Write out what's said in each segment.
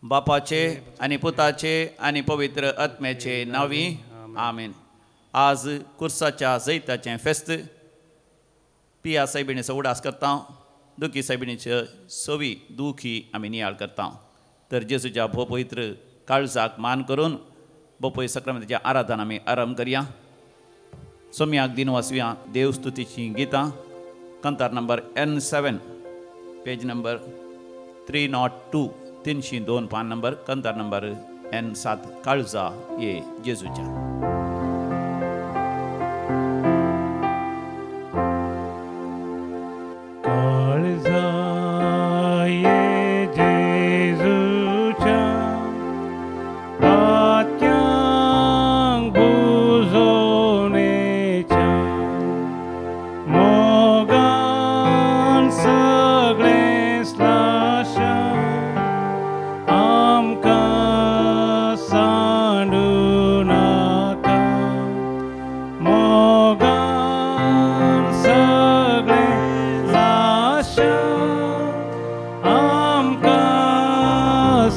बापाचे आनी पुताचे आनी पवित्र आत्म्याचे नांवी आमेन। आज कुर्साच्या जैताचें फेस्त पिया सायबिणीचो उडास करता, दुखी सायबिणीचे सवी दुखी आमी नियाळ करता। तर जेजूच्या भो पवित्र काळजाक मान करून बोपय सक्रामेंताचें आराधन आमी आरंभ करया। सोम्याक दिन वाचुया देवस्तुतीचीं गितां, कंतार नंबर N7, page number 302, 302 पान नंबर, कंतार नंबर N7, काळजा ये जेजूच्या। काळजा ये जेजूच्या आत्यांक बुजोवणेच्या मोगान सगळें स्लाशा आमकां सांडू नाका, मोगान सगळें लाशा आमकां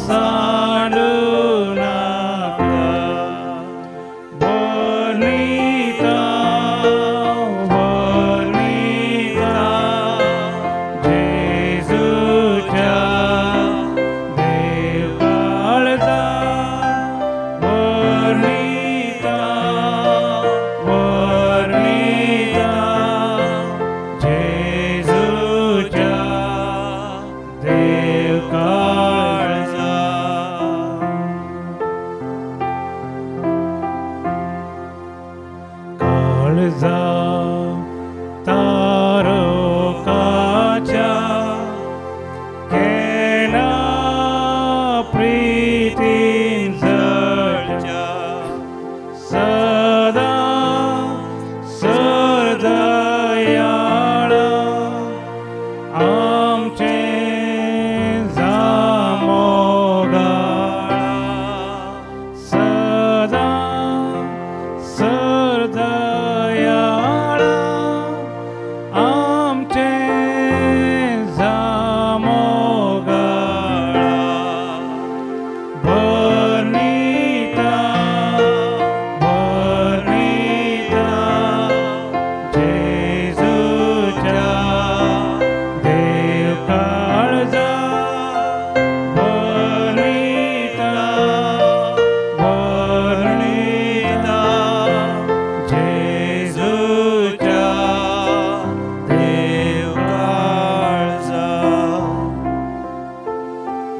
सांडू नाका। वर्णिता वर्णिता जेजूच्या देव काळजा, वर्णिता वर्णिता जेजूच्या देव काळजा। काळजा तारकाच्या केन्ना प्रितीन जळच्या सदा सरदयाळा आमचें जामोगाळा, सदा सरदयाळा आमचें जामोगाळा। वर्णिता वर्णिता जेजूच्या देव काळजा, वर्णिता वर्णिता जेजूच्या देव काळजा।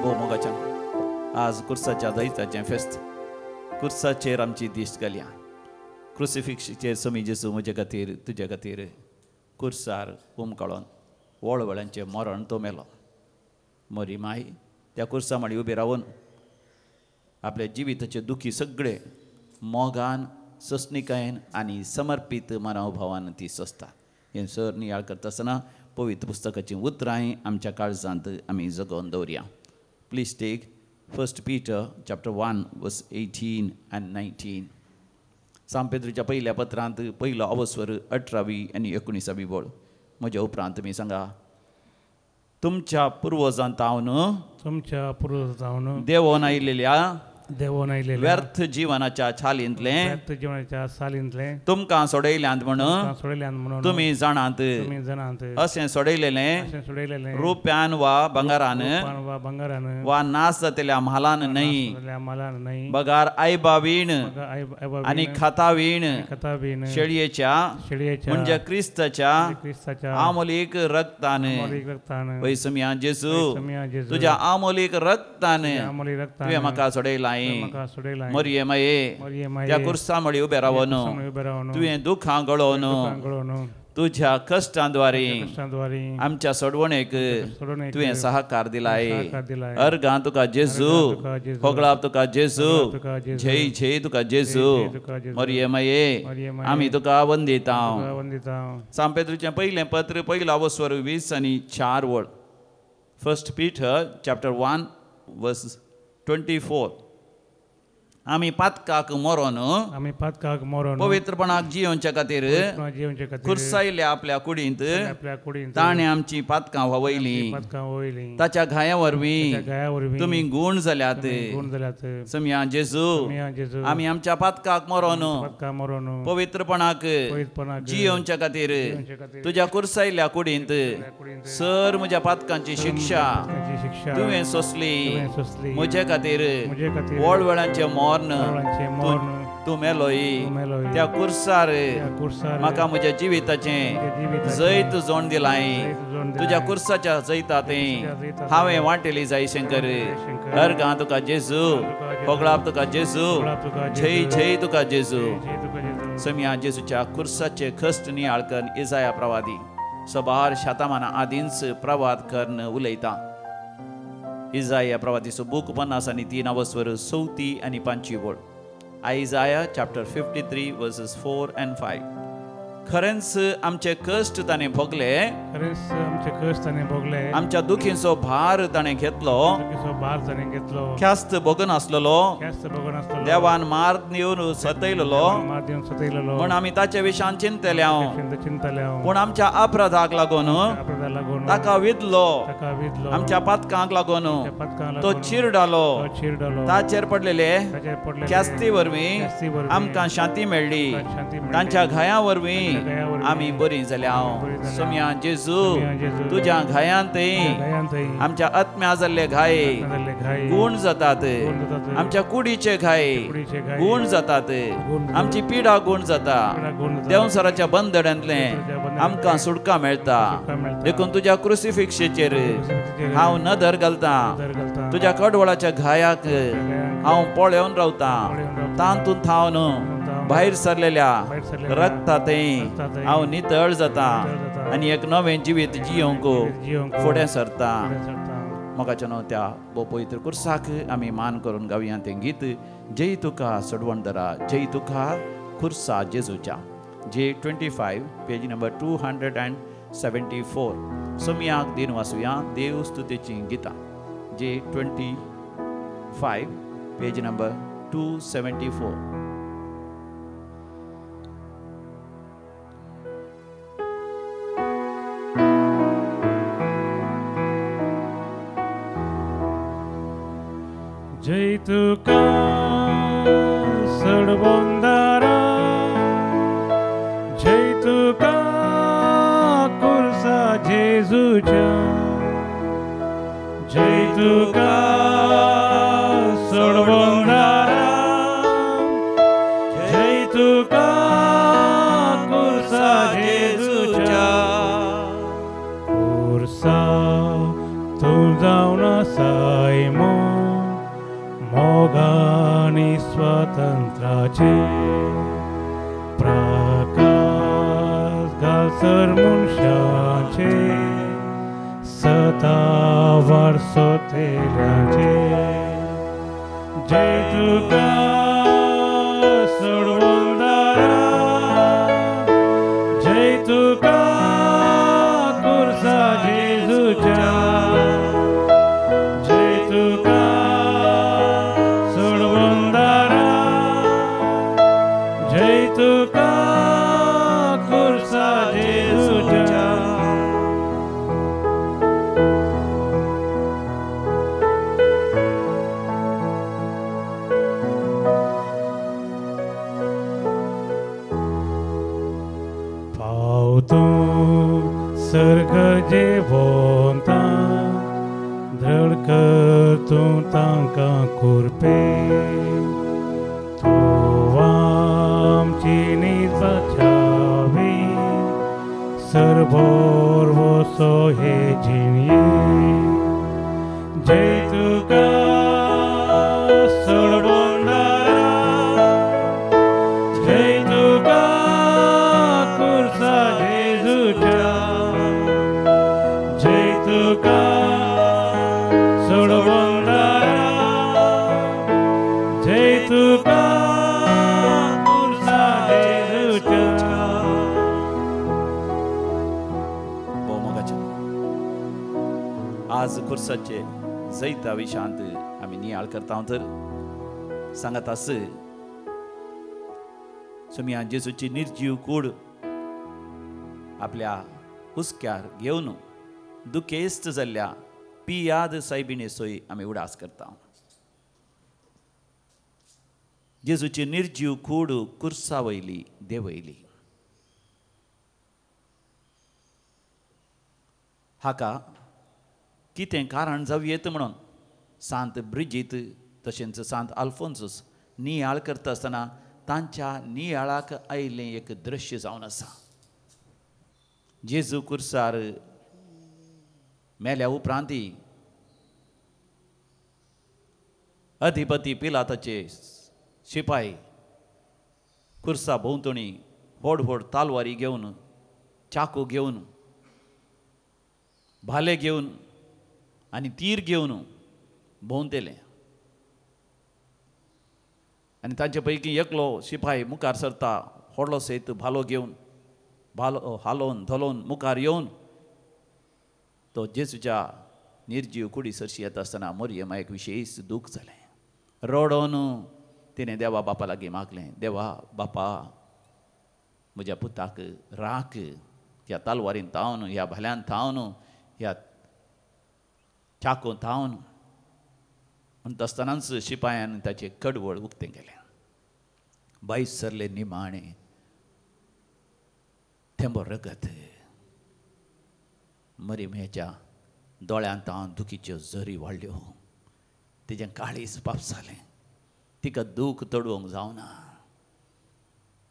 भोव मोगाच्या आज कुर्साच्या जैताचें फेस्त, कुर्साचेर आमची दिश्ट घालया। क्रुसिफिक्सचेर सोमी जेजू म्हजे खातीर तुजे खातीर कुर्सार उमकाळोन वळवळ्यांचें मरण तो मेलो। मरी माय त्या कुर्सा माडी उबी रावन आपल्या जिविताचे दुखी सगळे मोगान सोंसणिकायेन आनी समर्पीत मनोभावान ती सोंसता। हें सर नियाळ करता आसतना पवित्र पुस्तकाचीं उतरांय आमच्या काळजांत आमी जगोवन दवरया। Please take 1 Peter chapter 1 verse 18 and 19. सांत पेद्रूच्या पहिल्या पत्रांत पहिलो अवस्वर 18वी आनी 19वी वळ। म्हज्या उपरांत तुमी सांगा, तुमच्या पुर्वजांत हांव तुमच्या पुर्वजांत देवोन आयिल्ल्या देवोन आयिल्ल्या व्यर्थ जिवनाच्या चालींतलें व्यर्थ जिवनाच्या चालींतलें तुमकां सोडयल्यांत म्हणून सोडयल्यांत म्हणून तुमी जाणात, तुमी जाणात अशें सोडयलेलें अशें सोडयलेलें रुप्यान वा भांगरान रुपान वा भांगरान वा नास जातल्या म्हालान न्हय, जातल्या म्हालान न्हय, बगार आयबावीण आनी खतावीण खतावीण शेळयेच्या शेळयेच्या म्हणजे क्रिस्ताच्या क्रिस्ताच्या आमोलीक रक्तान। आमोलीक रक्तान। वैसमिया जेजू वैसमिया जेजू तुज्या आमोलीक रक्तान आमोलीक रक्तान तुवें म्हाका सोडयलां। म्हाका सोडयलां। मरिये माये मरिये माये त्या कुर्सा मळी उबें रावन तुवें दुखां गळोवन तुझ्या कष्टांद्वारे आमच्या सोडवणेक तुवें सहकार दिलाय। अर्गां तुका जेजू, होगळाप तुका जेजू, झेय झेय तुका जेजू। मरिये माये आमी तुका वंदिता। सांत पेद्रूचें पयलें पत्र पहिलो अवस्वर 20 आनी 4 वळ। 1 Peter chapter 1 verse 24. आमी पातकाक मरोन पवित्रपणाक जियोवच्या खातीर खुर्सायल्या आपल्या कुडींत ताणें आमची पातकां व्हांवयलीं. ताच्या घाया वरवीं तुमी गूण जाल्यात. समया जेजू आमी आमच्या पातकाक मरोन पवित्रपणाक जियोवच्या खातीर तुज्या खुर्सायल्या कुडींत सर म्हज्या पातकांची शिक्षा तुवें सोंसली. म्हजे खातीर वळवळांचें मर्ण तूं मेलोय. त्या कुर्सार म्हाका म्हज्या जिविताचें जैत जोण दिलाय. तुज्या कुर्साच्या जैता तें हांवें वांटेली जाय शंकर. अर्गां तुका जेजू, होगळाप तुका जेजू, जय जय तुका जेजू. समिया जेजूच्या कुर्साचे कश्ट नियाळ करून इजाया प्रवादी सबार शातामाना आदींच प्रवाद करून उलयता. इजाया प्रवादीचो बूक 53 वस्वर 4 आनी 5 वळ. Isaiah chapter 53 verses 4 and 5. खरेंच आमचे कश्ट ताणें भोगले, आमच्या दुखींचो भार ताणें घेतलो, ख्यास्त भोगनासलेलो, देवान मार दिवन सतयलेलो म्हण आमी ताचे विशान चिंतले. पूण आमच्या अपराधाक लागून ताका विदलो, आमच्या पातकांक लागून तो चिरडालो. ताचेर पडलेले ख्यास्ती वरवीं आमकां शांती मेळ्ळी. तांच्या घायां वरवीं आमी बरी जाल्या. सोम्या जेजू तुज्या घायांत आमच्या आत्म्या जाल्ले घाय गुण जातात, आमच्या कुडीचे घाय गुण जातात, आमची पिडा गुण जाता. देवसराच्या बंधनांतले आमकां सुटका मेळटा. देखून तुज्या क्रुसिफिक्सेचेर हांव नदर घालता, तुज्या कडवळाच्या घायाक हांव पळोवन रावता. तातूंत थावन भायर सरलेल्या रक्तांतय हांव नितळ जाता आनी एक नवें जिवीत जियोंक फुडें सरता. मोगाच्या न्हू त्या भोव पवित्र कुर्साक आमी मान करून गावया तें गीत जय तुका सोडवणदरा, जय तुका कुर्सा जेजूच्या. J 25 page number 274. सोमयाक दिन वाचुया देव स्तुतीचीं गितां. J 25 page number 274. जय तुका सडबंदारा, जय तुका कुर्सा जेजूच्या, जय तुका सडबंदारा, जय तुका कुर्सा जेजूच्या. कुर्सा तूं जावन आसाय मोगानी स्वातंत्र्याचे प्रकाश घालसर मनशाचे सतावर सोतेल्याचे. जय तुका सोडवणदारा, जय तुका कुर्सा जेजूच्या, जय तुका जय तुका कुर्सा जेजूच्या. पाव तूं सर्ग जेवंता, धड कर तूं तांकां कुरपे, सरभोर वसो हे जिणये. जय तुका सोडवणदारा, जय तुका कुर्सा जेजूच्या, जय तुका सोडवणदारा, जय तुका कुर्सा जेजूच्या. आज कुर्साचे जैता विशांत आमी नियाळ करता. तर सांगात आस सोमया जेजूची निर्जीव कूड आपल्या हुस्क्यार घेवन दुखेस्त जाल्ल्या पियाद सायबिणे सोय आमी उडास करता. जेजूची निर्जीव कूड कुर्सा वयली देवयली. हाका कितें कारण जावं येत म्हणून सांत ब्रिजीत तशेंच सांत आल्फोन्सूस नियाळ करता आसतना तांच्या नियाळाक आयिल्लें एक दृश्य जावन आसा. जेजू कुर्सार मेल्या उपरांती अधिपती पिलाताचे शिपाय कुर्सा भोंवतणी व्हड व्हड तालवारी घेवन, चाकू घेवन, भाले घेवन आनी तीर घेवन भोंवतेले. आनी तांचे पैकी एकलो शिपाय मुखार सरता, व्हडलो सयत भालो घेवन, भालो हालोवन धलोवन मुखार येवन तो जेजूच्या निर्जीव कुडी सरशी येता आसतना मरियमाक विशेश दूख जालें. रडोन तिणें देवा बापा लागीं मागलें, देवा बापा म्हज्या पुताक राख, ह्या तालवारीन थावन, ह्या भाल्यान थावन, ह्या चाकून थावन. म्हणटा आसतनाच शिपायान ताचें कडवळ उक्तें केलें. बायस सरले निमाणें थेंबो रगत मरियमाच्या दोळ्यांत थावन दुखीच्यो झरी वाडल्यो. तिजें काळीज पाप जालें. तिका दूख तडोवंक जावना.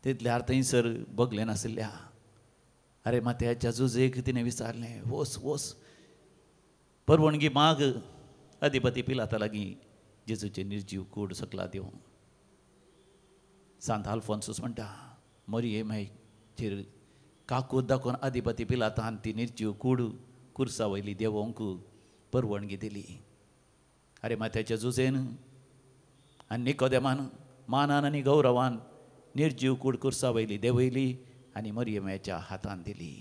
तितल्यार थंयसर बगलें नाशिल्ल्या अरे मात्याच्या जुजेक तिणें विचारलें, वोस वोस परवणगी माग अधिपती पिलाता लागीं जेजूचे निर्जीव कूड सकला दिवं. सांत आल्फोन्सूस म्हणटा मरियमाचेर काकूत दाखोवन अधिपती पिलातान ती निर्जीव कूड कुर्सा वयली देवोंक परवणगी दिली. अरे मात्याच्या जुजेन आनी निकोदेमान मानान आनी गौरवान निर्जीव कूड कुर्सा वयली देवयली आनी मरियमाच्या हातान दिली.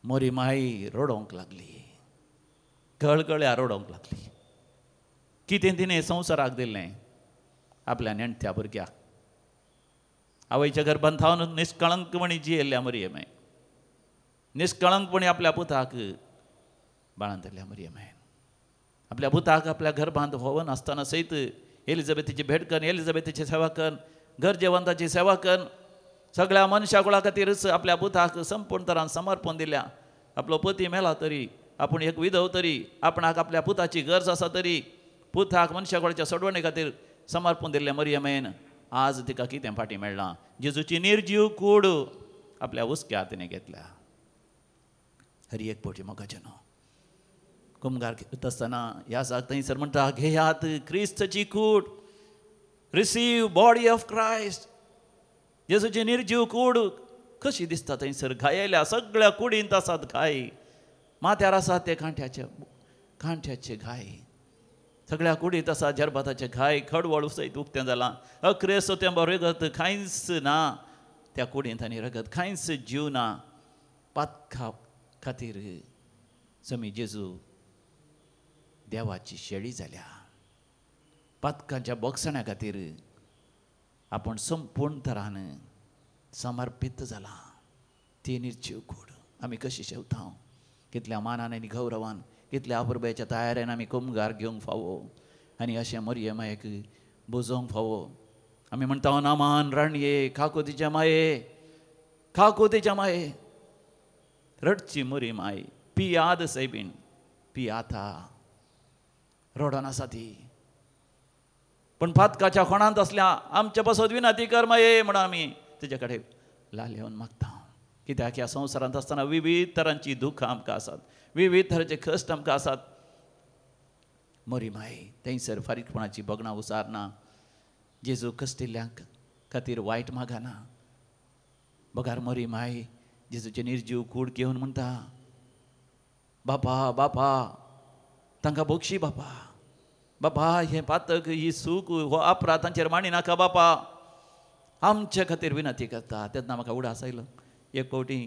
मरियमाय रडोवंक लागली, गळगळ्या रडोवंक लागली. कितें तिणें संवसाराक दिल्लें आपल्या नेणत्या भुरग्याक. आवयच्या गर्भान थावन निष्कळंकपणी जियेल्ल्या मरियमाय, निष्कळंकपणी आपल्या पुताक बाळांतल्या मरियमाय, आपल्या पुताक आपल्या गर्भांत होवन आसतना सयत एलिझाबेथीची भेट कर, एलिझाबेथीची सेवा कर, गरजेवंताची सेवा कर, सगळ्या मनशा कुळा खातीरच आपल्या पुताक संपूर्ण तरान समर्पण दिल्या. आपलो पती मेला तरी, आपूण एक विधव तरी, आपणाक आपल्या पुताची गरज आसा तरी पुताक मनशा कुळाच्या सोडवणे खातीर समर्पण दिल्लें मरियमेन आज तिका कितें फाटीं मेळ्ळां? जेजूची निर्जीव कूड आपल्या हुस्क्या तिणें घेतल्या. हरी एक पोटी मोगाचें न्हू कुमगार घेत आसतना ह्या साक थंयसर म्हणटा, घेयात क्रिस्तची कूड, रिसीव बॉडी ऑफ क्रायस्ट. जेजूची निर्जीव कूड कशी दिसता थंयसर? घायल्या सगळ्या कुडींत आसात घाय, माथ्यार आसात ते कांठ्याचे कांठ्याचे घाय, सगळ्या कुडींत आसा जरबाताचे घाय, खडवळ सयत उक्तें जालां, अक्रेसो तेंबो रगत कांयच ना त्या कुडींत आनी रगत कांयच जीव ना. पातका खातीर समी जेजू देवाची शेळी जाल्या. पातकांच्या बोगसण्या खातीर आपूण संपूर्ण तरान समर्पीत जाला. ती निर्जीव कूड आमी कशी शेवता? कितल्या मानान आनी गौरवान, कितल्या अपुरबायेच्या तयारेन आमी कुमगार घेवंक फावो आनी अशें मरियमायक बुजोवंक फावो. आमी म्हणटा नामान राणये काकुतीच्या माये, काकुतीच्या माये, रडची मरी माय पियाद सैबीण पियाता रडोन आसा ती. पूण पातकाच्या खोणांत आसल्या आमच्या पासत विनंती कर माये म्हणून आमी तिचे कडेन लालेवन मागता. कित्याक ह्या संवसारांत आसतना विविध तरांची दुख्खां आमकां आसात, विविध तरांचे कश्ट आमकां आसात. मरी माय थंयसर फारीकपणाची बगणां उसारना, जेजू कश्टिल्ल्यांक खातीर वायट मागना. बगार मरी माय जेजूचे निर्जीव कूड घेवन म्हणटा, बापा बापा तांकां बक्षी बापा, बापा हें पातक, ही सूख, हो अपराध तांचेर मांडी नाका बापा, आमचे खातीर विनंती करता. तेन्ना म्हाका उडास आयलो. एक फावटी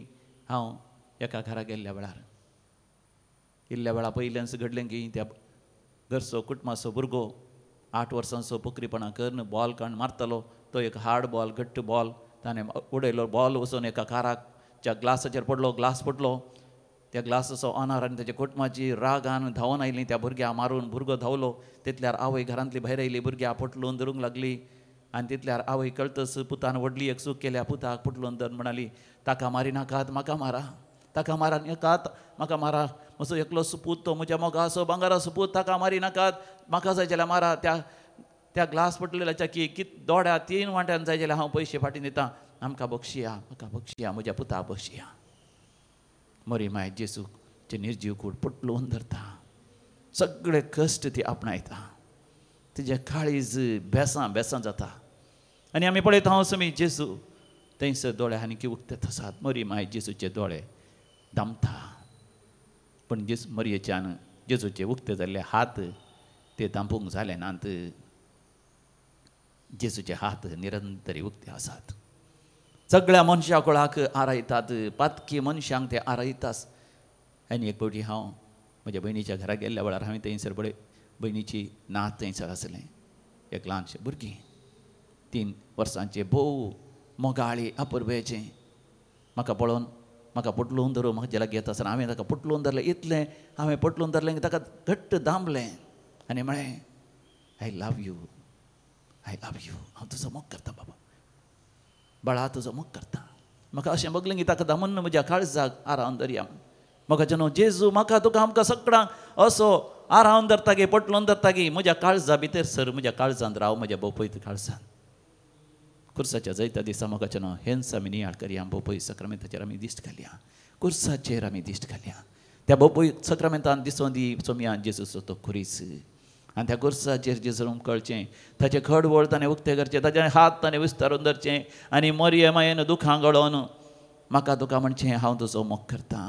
हांव एका घरा गेल्ल्या वेळार, इल्ल्या वेळा पयल्यान घडलें की त्या घरचो कुटुंबाचो भुरगो 8 वर्सांचो पोकरीपणां करून बॉल काण मारतालो. तो एक हार्ड बॉल, घट्ट बॉल ताणें उडयलो. बॉल वचून एका काराच्या ग्लासाचेर पडलो. ग्लास पडलो. त्या ग्लासाचो अनार आनी ताच्या कुटुंबाची रागान धांवन आयली. त्या भुरग्याक मारून भुरगो धांवलो. तितल्यार आवय घरांतली भायर आयली. भुरग्याक पोटलून धरूंक लागली आनी तितल्यार आवय कळतच पुतान व्हडली एक चूक केल्या. पुताक पोटलून धरून म्हणाली, ताका मारी नाकात, म्हाका मारा, ताका मारा नाकात, म्हाका मारा. म्हजो एकलो सुपूत तो, म्हज्या मोगाचो भांगराचो पूत, ताका मारी नाकात, म्हाका जाय जाल्यार मारा. त्या त्या ग्लास पडलेल्याच्या की कित दोड्या 3 वांट्यान जाय जाल्यार हांव पयशे फाटीं दिता. आमकां बक्षिया, म्हाका बक्षिया, म्हज्या पुताक बक्षिया. मरी माय जेजूचे निर्जीव कूड पोटलून धरता. सगळे कश्ट ती आपणायता. तिजें काळीज बेसां बेसां जाता. आनी आमी पळयता हांव समी जेजू थंयसर दोळे आनी की उक्तेत आसात. मरी माय जेजूचे दोळे दामता. पूण जेजू मरयेच्यान जेजूचे उक्ते जाल्ले हात ते दांपूंक जाले नात. जेजूचे हात निरंतरी उक्ते आसात. सगळ्या मनशा कुळाक आरायतात. पातकी मनशांक ते आरायतात. आनी एक फावटी हांव म्हज्या भयणीच्या घरा गेल्ल्या वेळार हांवें थंयसर पळय भयणीची नात थंयसर आसलें. एक ल्हानशें भुरगीं 3 वर्सांचें, भोव मोगाळी अपुरबेचें. म्हाका पळोवन म्हाका पोटलून धरून म्हाका लागीं येता आसतना हांवें ताका पोटलून धरलें. इतलें हांवें पोटलून धरलें की ताका घट्ट दामलें आनी म्हळें, I love you, I love you. हांव तुजो मोग करता बाबा, बाळा, तुजो मोग करता. म्हाका अशें बगलें की ताका दामून म्हज्या काळजाक आरावन धरया. म्हाका जेन्ना जेजू म्हाका तुका आमकां सगळ्यांक असो आरावन धरता गे, पोटलून धरता गी, म्हज्या काळजा भितर सर, म्हज्या काळजांत राव, म्हज्या बोपयत काळजांत. कुर्साच्या जैता दिसा म्हाका जेन्ना हेंच आमी नियाळ करया. बोपय सक्रामेंताचेर आमी दिश्ट घालया. कुर्साचेर आमी दिश्ट घालया. त्या बोपय सक्रामेंतान दिसोन दी सोमया जेजूचो तो खुरीस. आनी त्या कुर्साचेर जेजून कळचें, ताचें खडवळ ताणें उक्तें करचें, ताचे हात ताणें विस्तारून धरचें आनी मरये मायेन दुखां गळोवन म्हाका तुका म्हणचें, हांव तुजो मोग करता,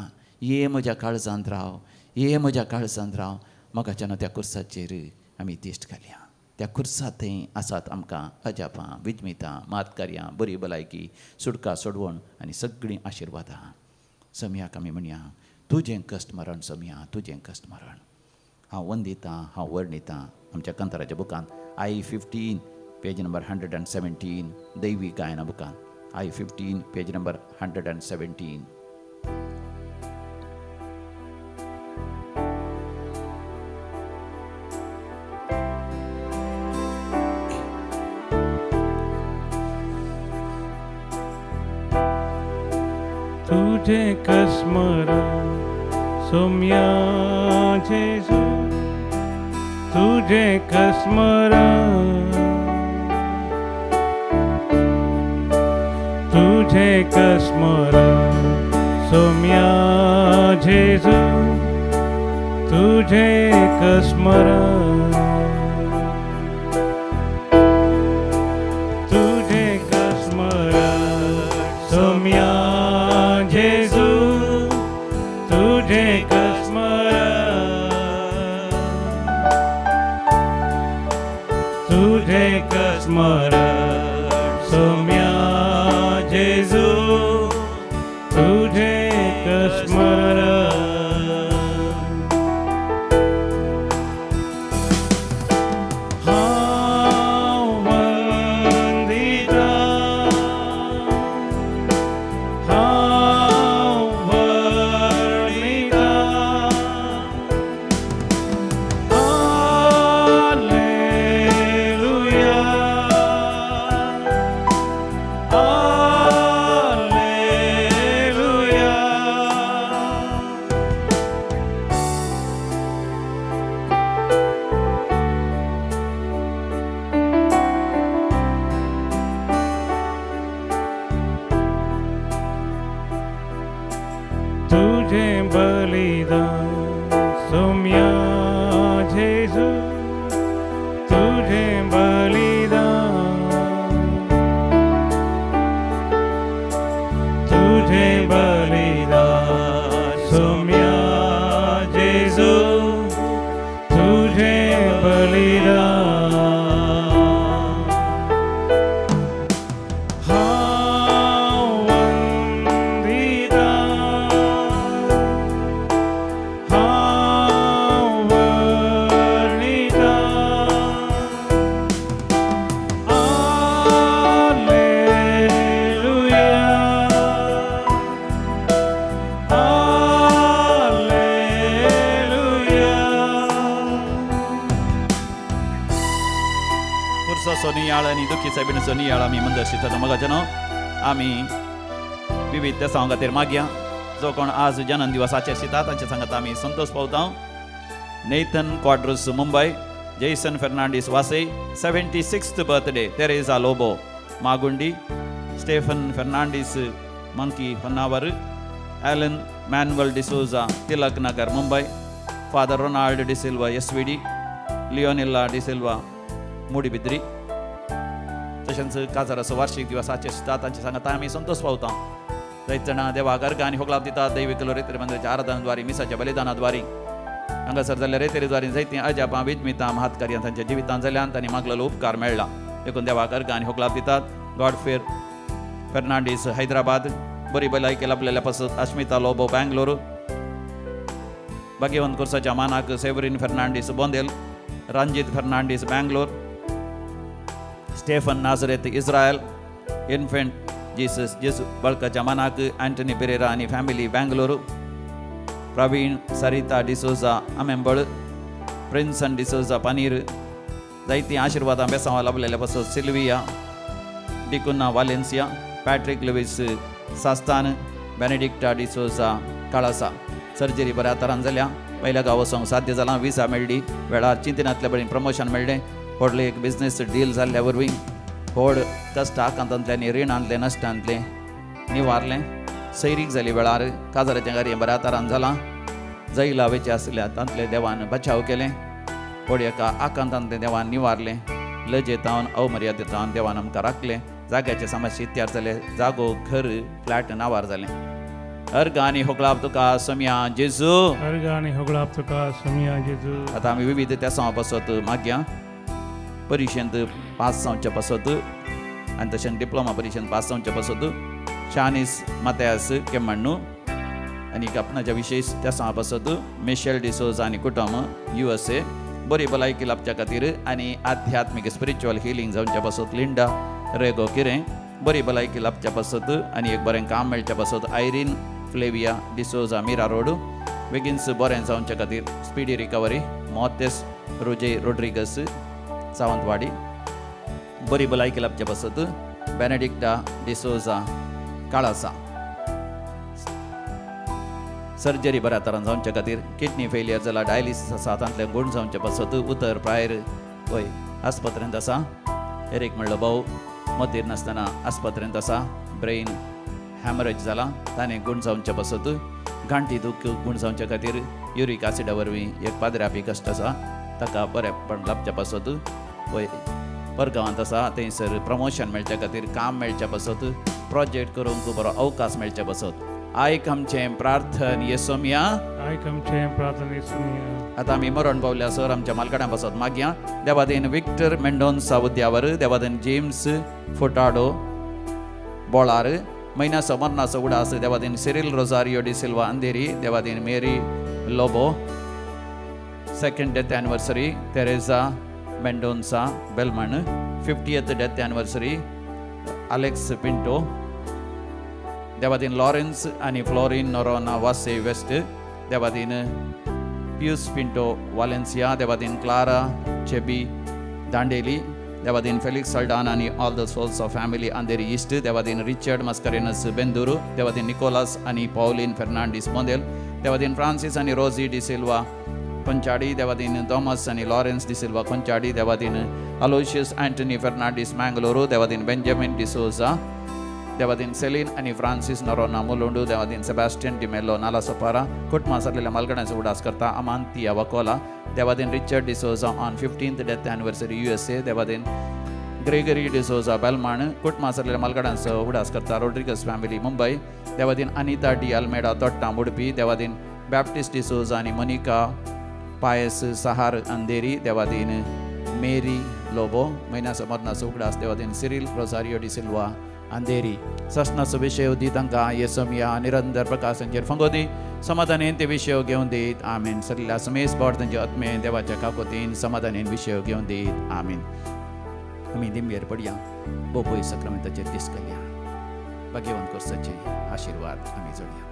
ये म्हज्या काळजांत राव, ये म्हज्या काळजांत राव. म्हाका जेन्ना त्या कुर्साचेर आमी दिश्ट घालया. त्या कुर्सा थंय आसात आमकां अजापां, विजमितां, मातकार्यां, बरी भलायकी, सुटका, सोडवण आनी सगळीं आशिर्वादां. सम्याक आमी म्हणया, तुजें कश्ट मरण सम्या, तुजें कश्ट मरण. हांव वंदितां, हांव वर्णितां. आमच्या कंताराच्या बुकान I 15 page number 117, दैवी गायना बुकान I 15 page number 117. तुझे कसमरण सोम्या जेजू, तुझे कसमरण, तुझे कसमरण सोम्या जेजू, तुझे कसमरण, तुझे कसमरण सोम्या जेजू, तुझे कसमरण, तुझे कसमरण सोम्या जेजू, तुझे कसमरण. हांव वंदिता, हांव वर्णिता, हालेलुया, सायबिणीचो नियाळ आनी दुखी सायबिणीचो नियाळ आमी मंदर्शितात. मगाजनो आमी विविध देसां खातीर मागया. जो कोण आज जनन दिवस आचरिता तांचे सांगता आमी संतोष पावता. Nathan Quadros Mumbai, Jason Fernandes Vasai, 76th birthday Teresa Lobo Magundi, Stephen Fernandes Manki Honnavar, Alan Manuel D'Souza Tilak Nagar Mumbai, Father Ronald D'Silva SVD, Leonilla D'Silva Moodbidri. तशेंच काजाराचो वार्षिक दिवस आचरिता तांचे सांगता आमी संतोष पावता. जायत जाणां देवाक अर्घ आनी होगलाप दिता दैवीक रेतरी मंदिराच्या आराधनाद्वारी, मिसाच्या बलिदानाद्वारी. हांगासर जाल्ल्या रेतरीद्वारी जायतीं अजापां विजमितां महत्कार्यां तांच्या जिवितांत जाल्यान तांणी मागलेलो उपकार मेळ्ळा. देखून देवाक अर्घ आनी होगलाप दितात. गॉडफेर फेर्नांडीस हैदराबाद, बरी भलायकी लाभलेल्या पासत अश्मिता लोबो बँगलोर, भाग्यवंत कोर्साच्या मानाक Severin Fernandes Bondel, Ranjit Fernandes Bangalore, Stephen Nazareth Israel, infant Jesus Jesu बळकाच्या मानाक अँटनी पेरेरा आनी family Bangalore, Praveen Sarita D'Souza Amembal, Prinson D'Souza Panir, जायतीं आशिर्वादां बेसांवां लाभलेल्या पासत Sylvia D'Cunha Valencia, Patrick Lewis Sasthan, Benedicta D'Souza Kalasa. Surgery बऱ्या तरान जाल्या, पयल्या गांव वचोंक साध्य जालां, विसा मेळ्ळी, वेळार चिंतनांतल्या बरी प्रमोशन मेळ्ळें, व्हडलें एक बिजनेस डील जाल्ल्या वरवीं व्हड कश्ट आकांतांतलें आनी रिणांतलें नश्टांतलें निवारलें, सैरीक जाली वेळार, काजाराचें कार्य बऱ्या तरान जालां, जैला वेचे आसल्या तांतलें देवान बचाव केलें, व्हड एका आकांतांतलें देवान निवारलें, लजेतावन अवमर्यादेतावन देवान आमकां राखलें, जाग्याचे समस्या तयार जाले, जागो घर फ्लॅट नावार जालें. अर्घ आनी होगळाप तुका सोम्या जेजू, अर्घ आनी होगळाप तुका सोम्या जेजू. आतां आमी विविध तेसांवा पासत मागया. परिशेंत पास जावच्या पासत आनी तशेंच डिप्लोमा परिशेंत पास जावच्या पासत शानीस मात्यास केमण्णू आनी आपणाच्या विशेष तेसांवा पासत मिशेल डिसोजा आनी कुटुंब USA, बरी भलायकी लाभच्या खातीर आनी आध्यात्मीक स्पिरिच्युअल हिलींग जावच्या पासत लिंडा रेगो किरें, बरी भलायकी लाभच्या पासत आनी एक बरें काम मेळच्या पासत Irene Flavia D'Souza Mira road, बेगीनच बरें जावच्या खातीर स्पिडी रिकवरी मोतेस रोजे रोड्रिगस सावंतवाडी, बरी भलायकी लाभच्या पासत बेनेडिक्टा डिसोजा काळासा, सर्जरी बऱ्या तरान जावच्या खातीर किडनी फेलियर जाला, डायलिसीस आसा तांतलें गूण जावच्या पासत उतर प्रायर वय आस्पत्रेंत आसा, एरीक म्हणलो भाऊ मतीर नासतना आस्पत्रेंत आसा, ब्रेन हॅमरेज जाला ताणें गूण जावच्या पासत, घांटी दूख गूण जावच्या खातीर युरीक ॲसिडा वरवीं एक पाद्रापी कश्ट आसा ताका बरेंपण लाभच्या पासत, वय परगांवांत आसा थंयसर प्रमोशन मेळच्या खातीर, काम मेळच्या पासत, प्रोजेक्ट करूंक बरो अवकाश मेळच्या पासत. आयक आमचें प्रार्थन येसोमिया, आयक आमचें प्रार्थन येसोमिया. आतां आमी मरण पावल्या सर आमच्या मालकाडां पासत मागया. देवादेन विक्टर मेंडोन्सा उद्यावर, देवादेन जेम्स फोटाडो बोळार, म्हयन्याचो मरणाचो उडास देवादेन सिरील रोजारियो डिसिल्वा अंधेरी, देवादेन Mary Lobo, second death anniversary Teresa Mendonca Belman, 50th death anniversary Alex Pinto, देवादीन Lawrence आनी फ्लोरीन नोरोना वासे वेस्ट, देवादीन पियूस पिंटो वालेन्सिया, देवादीन क्लारा चेबी दांडेली, देवादीन फेलिक्स सल्डान आनी all the souls of family Andheri east, देवादीन Richard Mascarenhas Benduru, देवादीन Nicholas आनी पॉलिन फेर्नांडीस मोदेल, देवादीन फ्रांसीस आनी रोजी डिसिल्वा कोंचाडी, देवादीन थॉमस आनी लॉरेन्स डिसिल्वा कोंचाडी, देवादीन अलोशियस अँटनी फेर्नांडीस मँगलोरू, देवादीन बेंजामीन डिसोजा, देवादीन सेलीन आनी फ्रांसीस नरोना मुलुंडू, देवादीन सेबास्टियन डिमेलो नालासोपारा, कुटुंबा सारलेल्या मालगड्यांचो उडास करता अमांतिया Vakola, Devadin Richard D'Souza on 15th death anniversary USA, Devadin Gregory D'Souza बेलमाण, कुटुंबा सारलेल्या मालगड्यांचो उडास करता रोड्रिगस फॅमिली मुंबय, देवादीन अनिता डी अल्मेडा तोट्टा उडपी, देवादीन बॅप्टिस्ट डिसोजा आनी मोनिका पायस सहार अंधेरी, देवादीन मेरी लोबो, म्हयन्याचो मरणाचो उगडास देवादीन सिरील रोजारियो डिसिल्वा अंधेरी. ससनाचो विशय दी तांकां येसोमिया निरंतर प्रकाशांचेर फंगोदी, समाधानेन ते विशय घेवन दीत आमीन. सगल्या समेस बोट तांचे आत्मे देवाच्या काकोतीन समाधानेन विशय घेवन दीत आमीन. आमी दिमगेर पडया, बोपोय सक्रामेंताचेर दीस घालया, भाग्यवंत कोर्साचे आशिर्वाद आमी जोडया.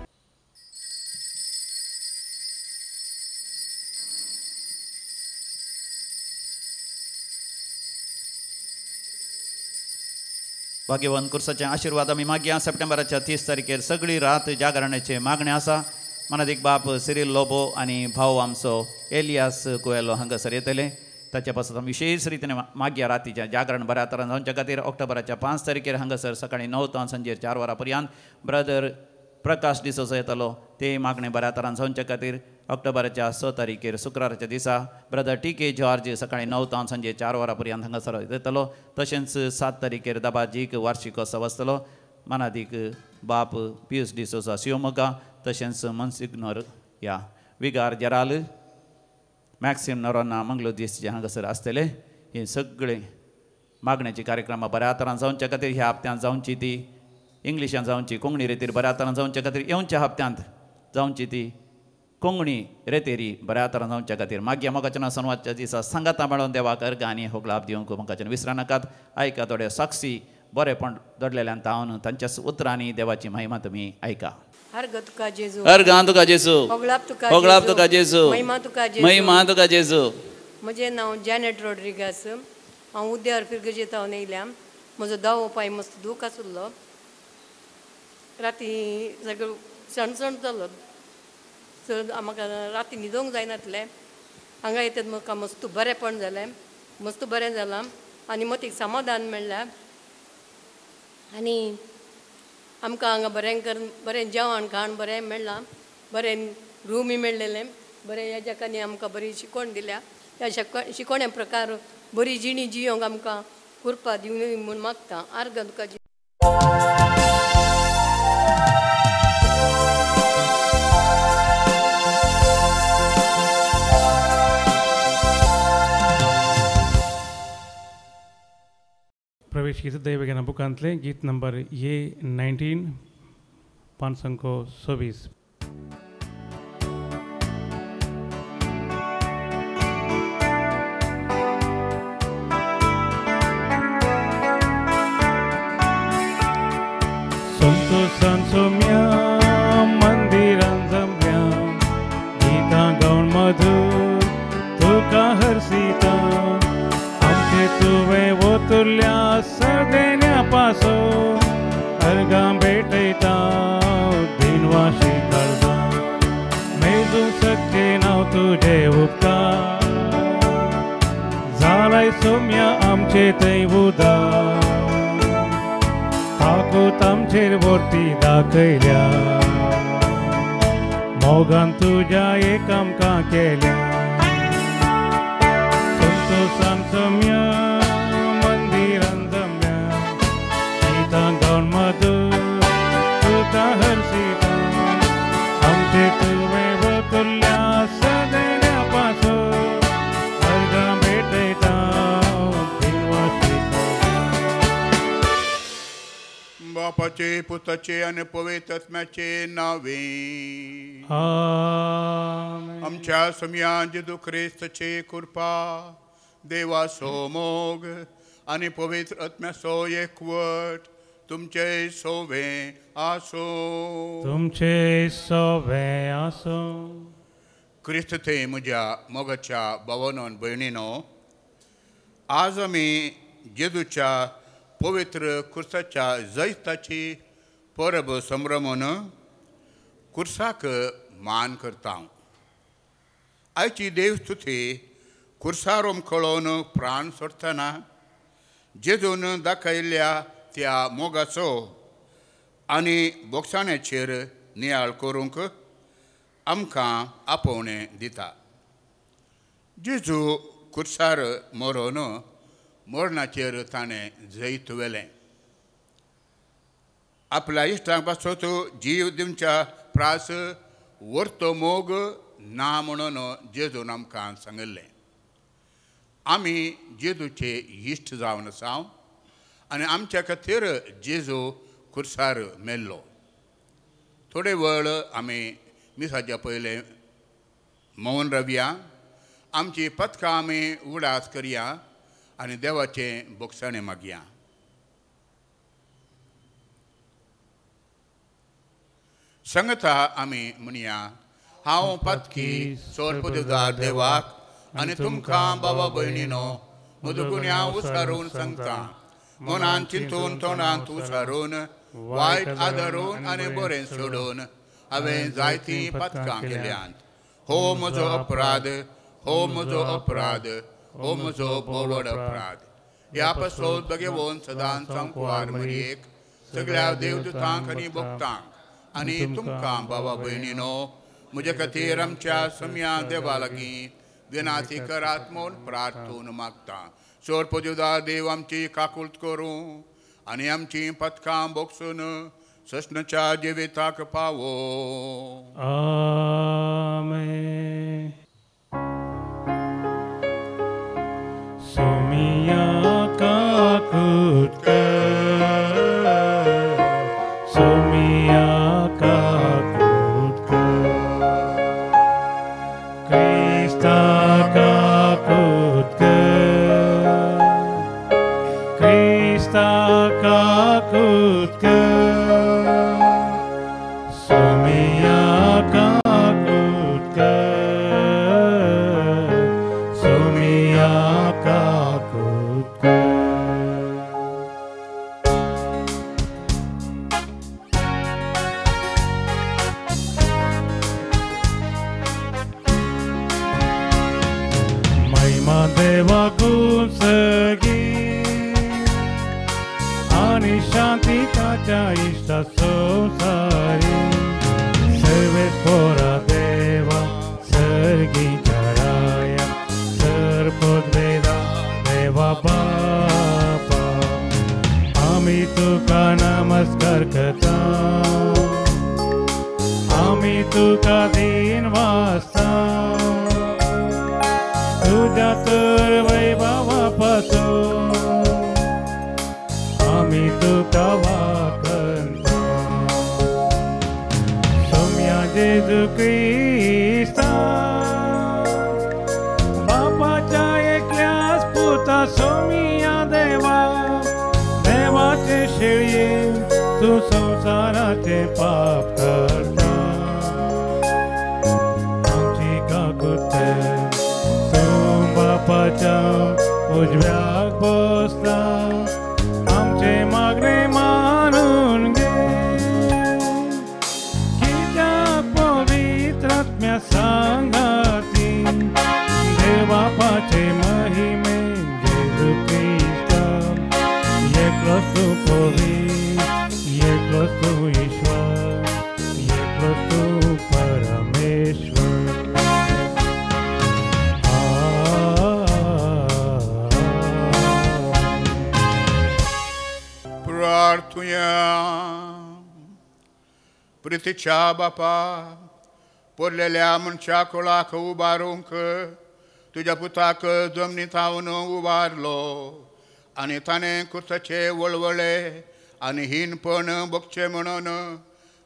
भाग्यवंत कुर्साचे आशिर्वाद आमी मागया. सप्टेंबराच्या 30 तारखेर सगळी रात जागरणाचे मागणें आसा. मनादीक बाप सिरील लोबो आनी भाव आमचो एलियास कुएलो हांगासर येतले. ताच्या पासत आमी विशेश रितीन मागया रातीचें जागरण बऱ्या तरान जावच्या खातीर. ऑक्टोबराच्या 5 तारखेर हांगासर सकाळीं 9 तावन सांजेर 4 वरां पर्यंत ब्रदर प्रकाश डिसोजा येतलो. ते मागणें बऱ्या तरान जावच्या खातीर. ऑक्टोबराच्या 6 तारखेर शुक्राराच्या दिसा ब्रदर टी.के. जॉर्ज सकाळीं 9 तावन सांजे 4 वरां पर्यंत हांगासर येतलो. तशेंच 7 तारखेर दाबाजीक वार्षिकोत्सव आसतलो. मानादीक बाप पियूस डिसोजा शिवमोगा, तशेंच मनसिग्नोर या विगार जेराल मॅक्सिम नरोना मंगलो दीस जे हांगासर आसतले. हे सगळे मागण्याची कार्यक्रमां बऱ्या तरान जावच्या खातीर ह्या हप्त्यांत जावची ती इंग्लिशान जावची कोंकणी रेतीर बऱ्या तरान जावच्या खातीर येवच्या हप्त्यांत जावची ती कोंकणी रेतेरी बऱ्या तरान जावच्या खातीर मागीर मोगाच्या संवादच्या दिसा सांगाता मेळोवन देवाक अर्घ आनी होगलाप दिवंक मोगाच्यान विसरनाकात. आयका थोडे साक्षी बरेपण दडलेल्यान तावन तांच्या उतरांनी देवाची महिमा तुमी आयका. अर्घ तुका जेजू, अर्घ तुका जेजू, होगलाप तुका जेजू, महिमा तुका जेजू, महिमा तुका जेजू. म्हजें नांव जॅनेट रॉड्रिगास. हांव उद्यार फिरगजेत हांव येयल्या. म्हजो दावो पांय मस्त दूख आसलो. राती सगळो सणसण जालो. चड म्हाका राती न्हिदोंक जायनातलें. हांगा येतात म्हाका मस्त बरेंपण जालें, मस्त बरें जालां आनी मतीक समाधान मेळ्ळें. आनी आमकां हांगा बरें करून बरें जेवण खाण बरें मेळ्ळां, बरें रूमय मेळ्ळेलें, बरें ह्या जकांनी आमकां बरी शिकवण दिल्या. त्या शिकवण्या प्रकार बरी जिणी जियोंक आमकां कृपा दिवनी म्हूण मागता. आर्गां तुका. प्रवेश गीत दैवज्ञाना बुकांतले गीत नंबर A19 526. संतोषान सोम्या मंदिरान जमल्या गीतां गावन मधुर तुका हर्षिता. आमचे तुवें ओतुरल्या सदेन्या पासो अर्गां भेटयता दिनवाशी काळजा मेजूं शकचे नांव तुजें उपकार जालाय सोम्या आमचे थंय उदार ताकूत आमचेर वर्ती दाखयल्या मोगान तुज्या एक आमकां केल्या. संतोषान सोम्या मंदिरान जमल्या गीतां गावन मधुर तुका हर्षिता. आमचे तुवें वतुरल्या सदेन्या पासो अर्गां भेटयता दिनवासी. बापाचे पुताचे आनी पवित्र आत्म्याचे नावे आमच्या सोम्या जेजू क्रिस्ताचे कृपा देवाचो मोग आनी पवित्र आत्म्याचो एकवट तुमचे सोवे आसूं. तुमचे सोवे आसूं. क्रिस्त थंय म्हज्या मोगाच्या भावानो भयणीनो, आज आमी जेजूच्या पवित्र कुर्साच्या जैताची परब संभ्रमून कुर्साक मान करता. आयची देवस्तुती कुर्सार उमखळोवन प्राण सोडटना जेजून दाखयल्ल्या त्या मोगाचो आनी बोगसाण्याचेर नियाळ करूंक आमकां आपोवणें दिता. जेजू कुर्सार मरोन मरणाचेर ताणें जैत व्हेलें. आपल्या इश्टांक पासत जीव दिवच्या प्रास वर्तो मोग ना म्हणून जेजून आमकां सांगिल्लें. आमी जेजूचे इश्ट जावन आसा आनी आमच्या खातीर जेजू खुर्सार मेल्लो. थोडे वेळ आमी मिसाच्या पयलें मौन रावया, आमची पथकां आमी उडास करया आनी देवाचें बोगसाणें मागया. संगता आमी म्हणया, हांव पातकी सोरपुदार देवाक आनी तुमकां बाबा भयणीनो म्हजो गुन्यांव उसारून सांगता. मनान चिंतून तोंडांत उसारून वायट आदरून आनी बरें सोडून हांवें जायतीं पथकां केल्यांत. हो म्हजो अपराध, हो म्हजो अपराध, हो म्हजो बोवड अपराध. ह्या पासत बगेवन सदांच सांकवार मरयेक सगळ्या देवदूतांक आनी भक्तांक आनी तुमकां बाबा भयणीनो म्हजे खातीर आमच्या सम्या देवा लागीं विनाती करात म्हूण प्रार्थून मागता. चड पदुदार देव आमची काकूत करूं आनी आमची पथकां बोगसून सस्नच्या जिविताक पावो. आमेन. सोमिया काकूत कर, सोमिया काकूत कर, क्रिस्ता काकूत कर, क्रिस्ता काकूत कर, सोमिया काकूत कर, सोमिया काकूत कर. महिमा देवाकून सगी आनी शांती ताच्या इश्टा संवसारी. सर्वेस्पोरा देवा सर्गीच्या राया सर्पोद्वेदा देवा बापा आमी तुका नमस्कार करता, आमी तुका दीन वासता, तुज्या तर वैभवा पासून आमी तुका वाखणता. सोम्या जेजू क्रिस्ता बापाच्या एकल्याच पुता सोमिया देवा देवाचे शेळये तूं संवसाराचे पाप करता. आमची काकूत कर, तूं बापाच्या उजव्याक बसला, आमचे मागणे मानून घे. कित्याक पवित्र आत्म्या सांगाती देवबापाचे महिमे जेजू क्रिस्ता एकलोच तूं पवित्र, एकलोच तूं ईश्वर, एकलोच तूं परमेश्वर. प्रार्थुया. प्रितीच्या बापा पोरलेल्या मनशा कुळाक उबारूंक तुज्या पुताक जमनी थावन उबारलो आनी ताणें कुर्साचे वळवळे आनी हीनपण भोगचें म्हणून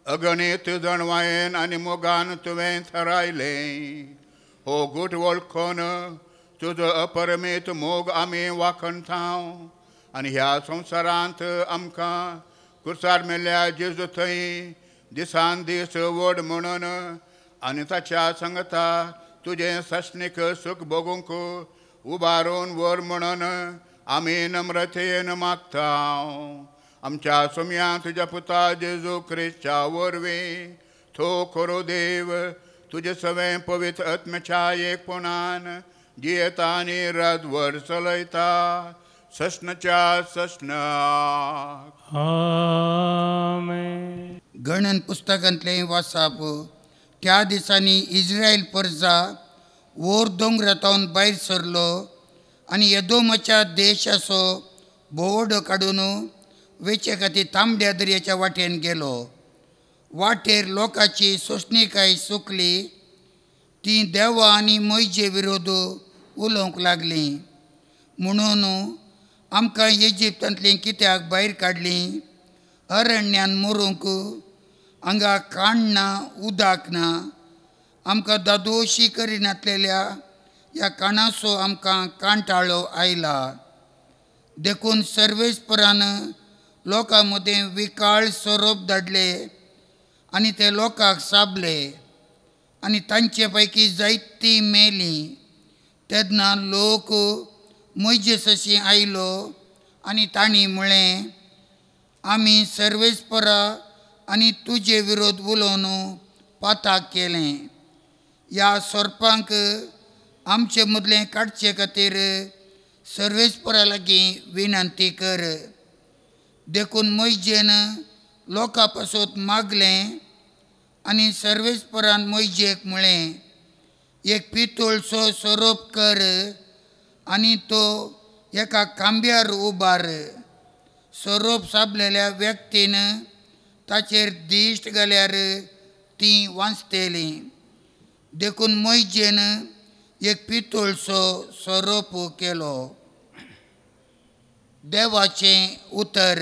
अगणीत जणवायेन आनी मोगान तुवें थारायलें. हो गूट वळखून तुजो अपरमीत मोग आमी वाखणता आनी ह्या संवसारांत आमकां कुर्सार मेल्ल्या जेजू थंय दिसान दीस व्हड म्हणून आनी ताच्या सांगता तुजें सासणीक सूख भोगूंक उबारून व्हर म्हणून आमी नम्रतेन मागता. आमच्या सोम्या तुज्या पुता जेजू क्रिस्ता वरवीं तो खरो देव तुजें सवें पवित्र आत्म्याच्या एकपणान जियेता आनी राजवट चलयता सस्नच्या सस्नाक. आमेन. गणन पुस्तकांतलें वासाप. त्या दिसांनी इस्रायल परजा वोर दोंगरांत भायर सरलो आनी येदोमाच्या देशाचो भोंवडो काडून वेचे खातीर तांबड्या दर्याच्या वाटेन गेलो. वाटेर लोकांची सोंसणीकाय सुकली, तीं देवा आनी मोयजे विरोध उलोवंक लागलीं. म्हणून आमकां इजिप्तांतलीं कित्याक भायर काडलीं? अरण्यान मरूंक हांगा काण ना, उदक ना, आमकां दादोशी करिनातलेल्या ह्या काणाचो आमकां कांटाळो आयला. देखून सर्वेस्परान लोकां मदें विकाळ सोरोप धाडले आनी ते लोकांक साबले आनी तांचे पैकी जायतीं मेलीं. तेन्ना लोक मोयजेस अशी आयलो आनी तांणी म्हळें, आमी सर्वेस्परा आनी तुजे विरोध उलोवन पाताक केलें. ह्या सोरपांक आमचे मदलें काडचे खातीर सर्वेस्परा लागीं विनंती कर. देखून मोयजेन लोकां पासत मागलें आनी सर्वेस्परान मोयजेक म्हळें, एक पितोळचो सोरोप कर आनी तो एका खांब्यार उबार. सोरोप साबलेल्या व्यक्तीन ताचेर दिश्ट घाल्यार ती वांचतली. देखून मोयजेन एक पितोळचो सोरोप केलो. देवाचें उतर.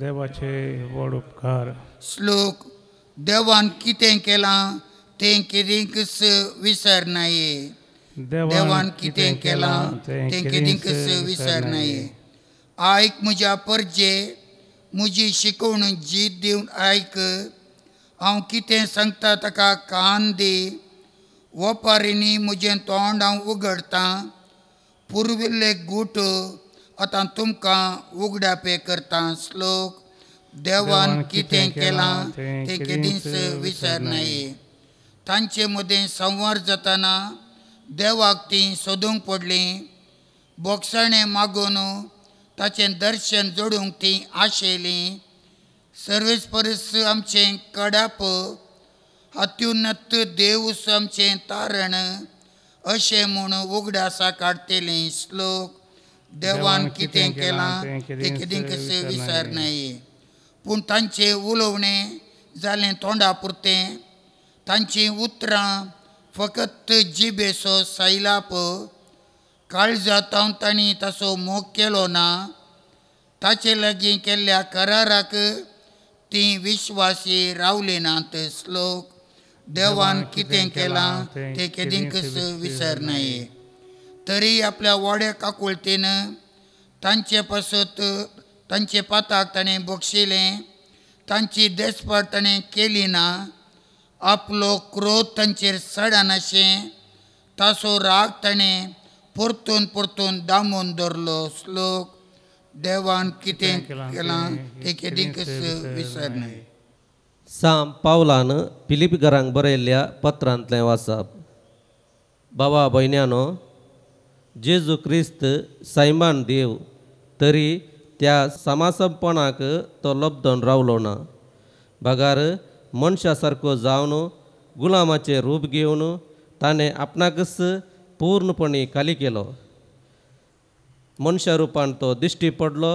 देवाचे व्हड उपकार. श्लोक. देवान कितें केलां तें केदींकच विसरनाये. देवान कितें केलां तें केदींकच विसरनाये. आयक म्हज्या परजे, म्हजी शिकवण जीत दिवन आयक. हांव कितें सांगता ताका कान दी. वपारींनी म्हजें तोंड हांव उगडतां. पुर्विल्ले गूट आतां तुमकां उगडापे करता. श्लोक. देवान कितें केलां तें केदींच विसरनाये. तांचे मदें संवार जातना देवाक तीं सोदूंक पडलीं. बोगसाणें मागून ताचें दर्शन जोडूंक तीं आशेलीं. सर्वेस्परस आमचें कडाप, अत्युन्नत देवूस आमचें तारण अशें म्हूण उगडासा काडटलीं. श्लोक. देवान कितें केलां तें केदींकच विसरनाये. पूण तांचें उलोवणें जालें तोंडा पुरतें. तांचीं उतरां फकत जिबेचो सैलाप. काळजांत तांणी ताचो मोग केलो ना. ताचे लागीं केल्ल्या कराराक तीं विश्वासी रावली नात. श्लोक. देवान कितें केलां तें केदींकच विसरनाये. तरी आपल्या वाड्या काकुळतीन तांचे पासत तांचे पाताक ताणें बक्षिलें. तांची देसपाट ताणें केली ना. आपलो क्रोध तांचेर चडनाशें ताचो राग ताणें परतून परतून दामून दवरलो. श्लोक. देवान कितें केलां तें केदींकच विसरनाये. साम पावलान फिलिपघरांक बरयल्ल्या पत्रांतलें वाचप. बाबा भयण्यानो, जेजू क्रिस्त सैमान देव तरी त्या समासपणाक तो लब्दन रावलो ना, बगार मनशा सारको जावन गुलामाचें रूप घेवन ताणें आपणाकच पूर्णपणी खाली केलो. मनशा रुपान तो दिश्टी पडलो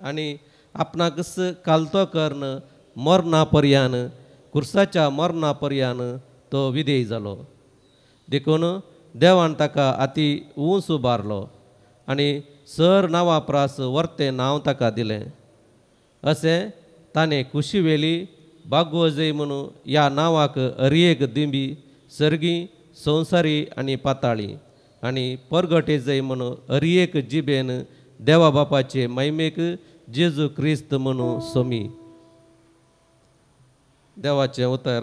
आनी आपणाकच कालतो करून मरणा पर्यान, कुर्साच्या मरणा पर्यान तो विधेय जालो. देखून देवान ताका आती ऊंच उबारलो आनी सर नांवा प्रास वर्तें नांव ताका दिलें. अशें ताणें कुशी वेली बागवजय म्हणून ह्या नांवाक अरयेक दिंबी सर्गी संवसारी आनी पाताळी आनी परगटेजय म्हणून अरयेक जिबेन देवा बापाचे महिमेक जेजू क्रिस्त म्हणून सोमी. देवाचें उतर.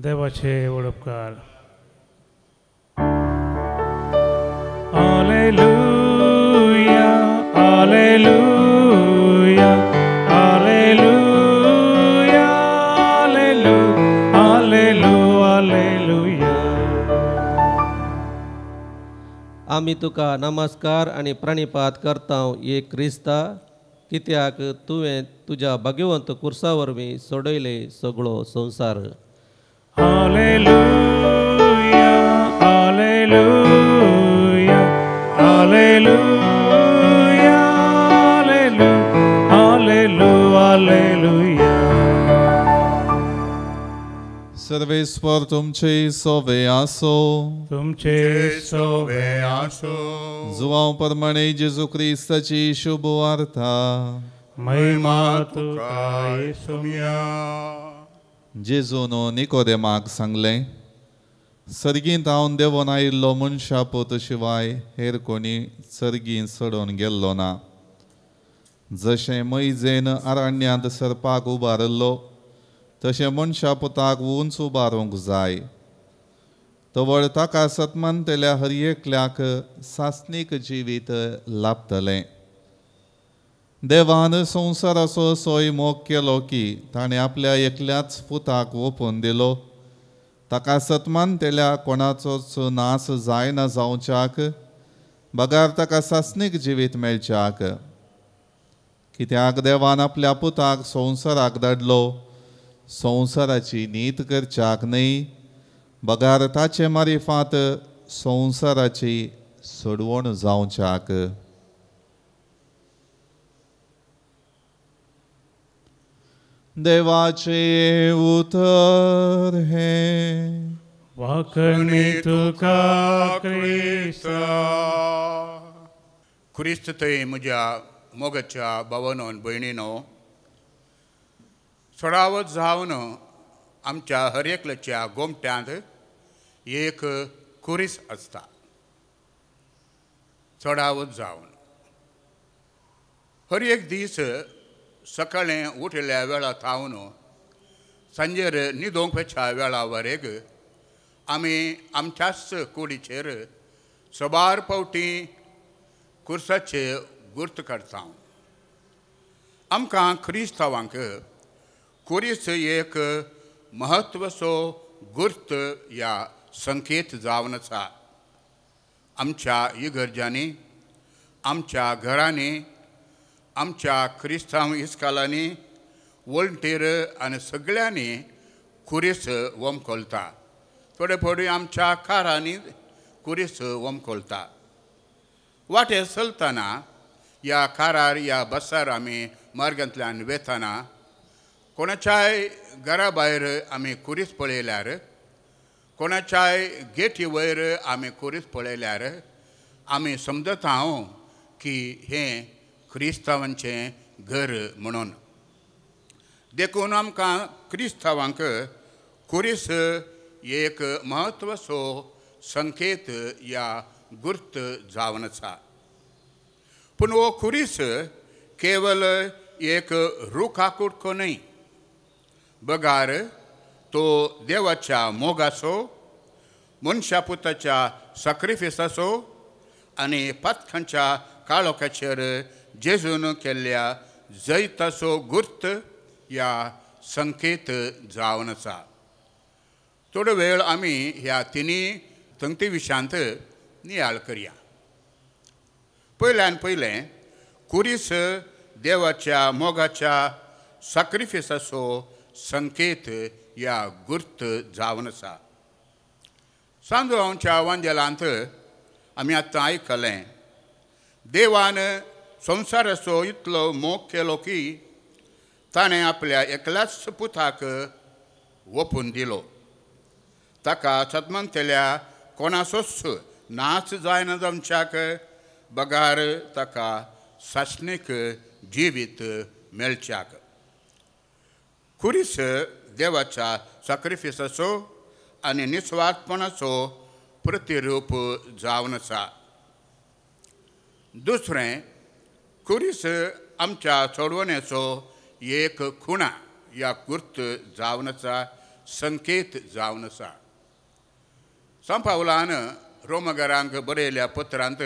देवाचे व्हड उपकार. Alleluia, Alleluia, Alleluia, Alleluia, Alleluia. आमी तुका नमस्कार आनी प्रणिपात करता एक क्रिस्ता, कित्याक तुवें तुज्या भाग्यवंत कुर्सा वरवीं सोडयले सगळो संवसार. Alleluia, Alleluia, Alleluia, Alleluia, Alleluia. सर्वेस्पर तुमचे सोवे आसो. तुमचे सोवे आसो. जुवांव प्रमाणे जेजू क्रिस्ताची शुभ वार्ता. महिमा तुका येसुम्या. जेजून निकोदेमाक सांगलें, सर्गींत हांव देवोन आयिल्लो मनशा पूत शिवाय हेर कोणी सर्गींत चडोवन गेल्लो ना. जशें मैजेन अरण्यांत सरपाक उबारिल्लो तशें मनशा पुताक उंच उबारूंक जाय. तवळ ताका सतमानतल्या हर एकल्याक सासणीक जिवीत लाभतलें. देवान संवसाराचो असोय मोग केलो की ताणें आपल्या एकल्याच पुताक ओपून दिलो, ताका सतमानतेल्या कोणाचोच नाश जायना जावच्याक, बगार ताका सासणीक जिवीत मेळच्याक. कित्याक देवान आपल्या पुताक संवसाराक धाडलो, संवसाराची नीत करच्याक न्हय, बगार ताचे मारिफात संवसाराची सोडवण जावच्याक. देवाचे उतर हें. वाखणी तुका क्रिस्ता. क्रिस्त थंय म्हज्या मोगाच्या भावानो भयणीनो, चडावत जावन आमच्या हर एकल्याच्या गोमट्यांत एक कुरीस आसता. चडावत जावन हर एक दीस सकाळीं उठिल्ल्या वेळा थावन सांजेर न्हिदोवंक वचच्या वेळा वरेग आमी आमच्याच कुडीचेर सबार फावटी कुर्साचे गुर्त काडटा. आमकां क्रिस्तांवांक कुरीस एक म्हत्वाचो गुर्त या संकेत जावन आसा. आमच्या इगर्जांनी, आमच्या घरांनी, आमच्या क्रिस्तांव इस्कालांनी वळटीर आनी सगळ्यांनी कुरीस वमकोलता. थोडे फावटी आमच्या कारांनी कुरीस वमकोलता. वाटेर चलतना या कारार या बसार आमी मार्गांतल्यान वेतना कोणाच्याय घरा भायर आमी कुरीस पळयल्यार, कोणाच्याय गेटी वयर आमी कुरीस पळयल्यार आमी समजता हांव की हें क्रिस्तांवांचें घर म्हणून. देखून आमकां क्रिस्तांवांक कुरीस एक म्हत्वाचो संकेत या गुर्त जावन आसा. पूण हो कुरीस केवल एक रुखा कुडको न्हय, बगार तो देवाच्या मोगाचो, मनशा पुताच्या साक्रिफिसाचो आनी पातकांच्या काळोखाचेर जेजून केल्ल्या जैताचो गुर्त या संकेत जावन आसा. थोडो वेळ आमी ह्या तिनी तंगती विशयांत नियाळ करया. पयल्यान पयलें, कुरीस देवाच्या मोगाच्या साक्रिफिसाचो संकेत या गुर्त जावन आसा. सांजवांच्या वांजेलांत आमी आतां आयकलें, देवान संवसाराचो इतलो मोग केलो की ताणें आपल्या एकल्याच पुताक ओपून दिलो, ताका सतमंतल्या कोणाचोच नाच जायना जावच्याक, बगार ताका सासणीक जिवीत मेळच्याक. कुरीस देवाच्या साक्रिफिसाचो आनी निस्वार्थपणाचो प्रतिरूप जावन आसा. दुसरें, कुरीस आमच्या चडवण्याचो एक खुणा या गुर्त जावन आसा, संकेत जावन आसा. सांपावलान रोमगरांक बरयल्या पत्रांत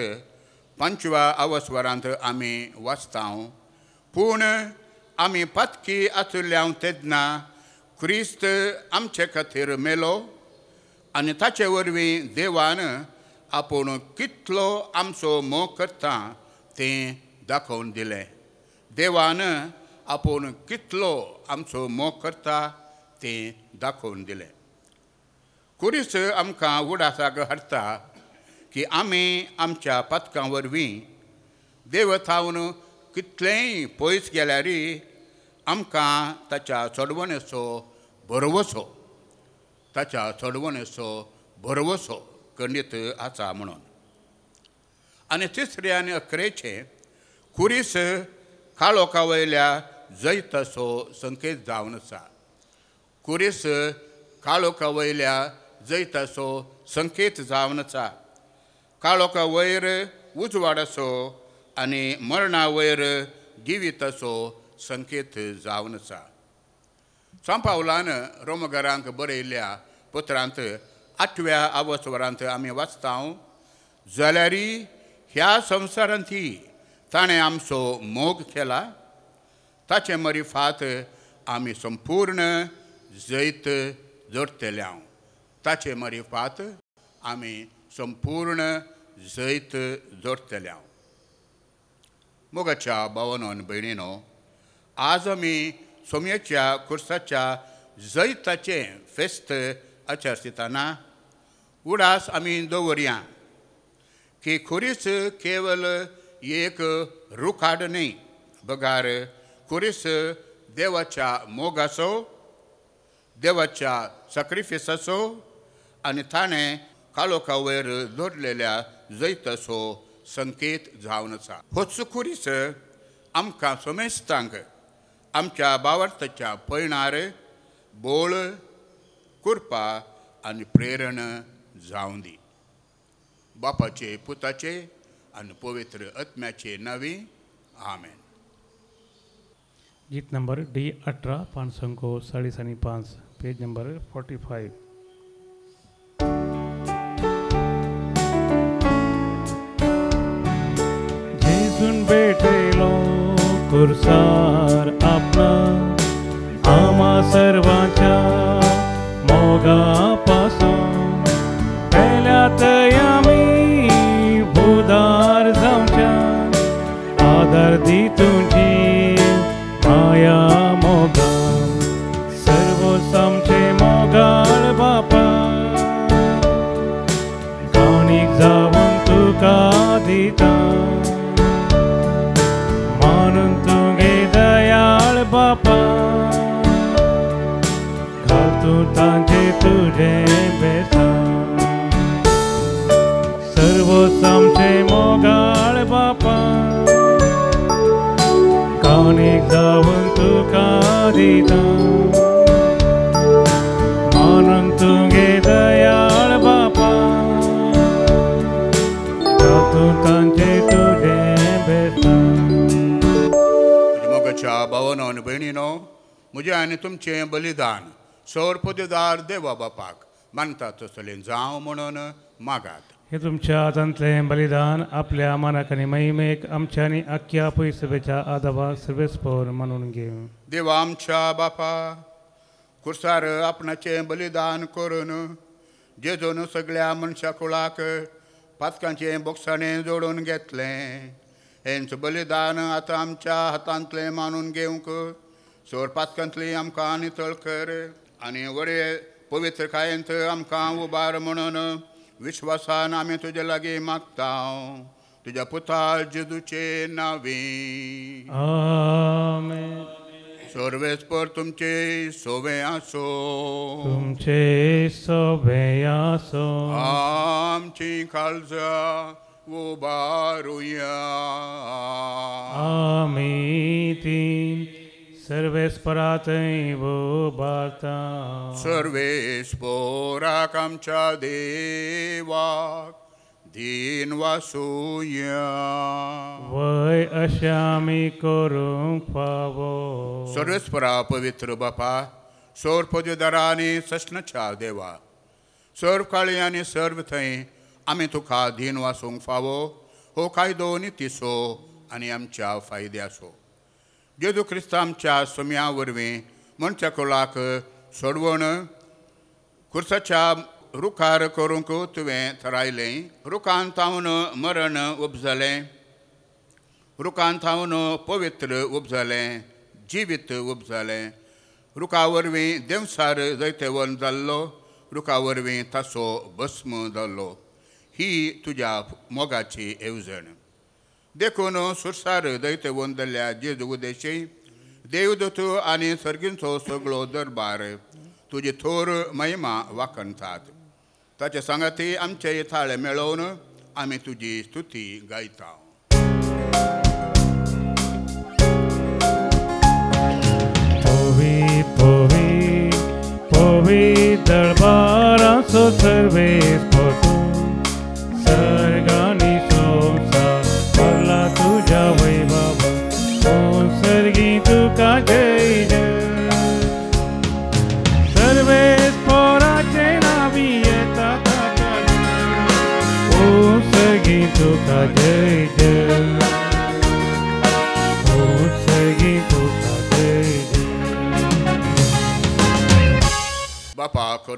5व्या आवस्वरांत आमी वाचता, पूण आमी पातकी आशिल्ल्या तेन्ना क्रिस्त आमचे खातीर मेलो आनी ताचे वरवीं देवान आपूण कितलो आमचो मोग करता तें दाखोवन दिलें. देवान आपूण कितलो आमचो मोग करता तें दाखोवन दिलें. कुरीस आमकां उडासाक हाडटा की आमी आमच्या पातकां वरवीं देव थावन कितलेंय पयस गेल्यार आमकां ताच्या चडवणेचो भरवसो, ताच्या चडवणेचो भरवसो खंडीत आसा म्हणून. आनी तिसरें आनी अकरेचें, कुरीस काळोखा वयल्या जैताचो संकेत जावन आसा. कुरीस काळोखा वयल्या जैताचो संकेत जावन आसा. काळोखा वयर उजवाडाचो आनी मरणा वयर जिविताचो संकेत जावन आसा. सांपावलान रोमगरांक बरयल्ल्या पत्रांत 8व्या आवस्वरांत आमी वाचता, जाल्यार ह्या संवसारांत ताणें आमचो मोग केला ताचे मरिफात आमी संपूर्ण जैत जोडटले हांव ताचे मरिफात आमी संपूर्ण जैत जोडटले हांव. मोगाच्या भावानो आनी भयणीनो, आज आमी सोमयेच्या खुर्साच्या जैताचें फेस्त आचरितना उडास आमी दवरया की खुरीस केवल एक रुखाड न्हय बगार खुरीस देवाच्या मोगाचो, देवाच्या सॅक्रिफिसाचो आनी ताणें कालोखा वयर दवरलेल्या जैताचो संकेत जावन आसा. होच खुरीस आमकां समेस्तांक आमच्या बावर्थाच्या पयणार बोळ, कृपा आनी प्रेरणा जावं दी. बापाचे, पुताचे आनी पवित्र आत्म्याचे नांवी आमेन. गीत नंबर डी 18, 545, पेज नंबर 45. जेजून भेटलो कुर्सार आपणा आमा सर्वांच्या मोगा पासून पेल्या थंय आमी उदार जावच्या आदार दी तुजी माया मोगा सर्व आमचे मोगाळ बापा काणीक जावन तुका दिता मानून तुगे दयाळ बापा घाल तूं तांचे तुजें बेसा सर्व आमचे मोगाळ बापा काणीक जावन तुका दिता मानून तुगे दयाळ बापा घाल तूं तांचे तुजें बेसा. मोगाच्या भावानो आनी भयणीनो, म्हजें आनी तुमचें बलिदान सौर पदवीदार देवा बापाक मानता तसलें जावं म्हणून मागात. हे तुमच्या हातांतलें बलिदान आपल्या मानाक आनी महिमेक आमच्या आनी आख्या पयसभेच्या आदाबाक सर्वेस्पर मानून घेवं. देवा आमच्या बापा, खुर्सार आपणाचें बलिदान करून जेजून सगळ्या मनशा कुळाक पातकांचें बोगसाणें जोडून घेतलें. हेंच बलिदान आतां आमच्या हातांतलें मानून घेवंक सोर पातकांतली आमकां नितळ कर आनी वडे पवित्रकायेंत आमकां उबार म्हणून विश्वासान आमी तुजे लागीं मागता तुज्या पुता जेजूचे नांवी. आमेन. सर्वेस्पर तुमचे सोवे आसो, तुमचे सोवे आसो. आमची काळजां उबारुया. आमी तीं सर्वेस्परांतय उबारता. सर्वेस्पराक आमच्या देवाक दीन वासुया. वय अशें आमी करूंक फावो. सर्वेस्परा पवित्र बापा, सर्व पदवीदारा आनी सस्नाच्या देवा, सर्व काळी आनी सर्व थंय आमी तुका दीन वासूंक फावो. हो कायदो नितीचो आनी आमच्या फायद्याचो. जेजू क्रिस्त आमच्या सोम्या वरवीं मनशा कुळाक सोडवण खुर्साच्या रुखार करूंक तुवें थारायलें. रुखान थावन मरण उपजलें, रुखान थावन पवित्र उपजलें, जिवीत उपजलें. रुखा वरवीं देंवसार जैतेवन जाल्लो, रुखा वरवीं ताचो भस्म जाल्लो. ही तुज्या मोगाची येवजण. देखून सुरसार दैतेवन जाल्ल्या जेजू उदेशी देवदूत आनी सर्गींचो सगळो दरबार तुजी थोर महिमा वाखणतात. ताचे सांगाती आमचे थाळे मेळोवन आमी तुजी स्तुती गायता. पवी पवी पवी दरबाराचो सर्वेस्पर सर्गानी संवसार भरला तुज्या वैभवान. ओ सर्गी तुका जय जय. सर्वेस्पराचे नांवी येता ताका ओ सर्गी तुका जय जय.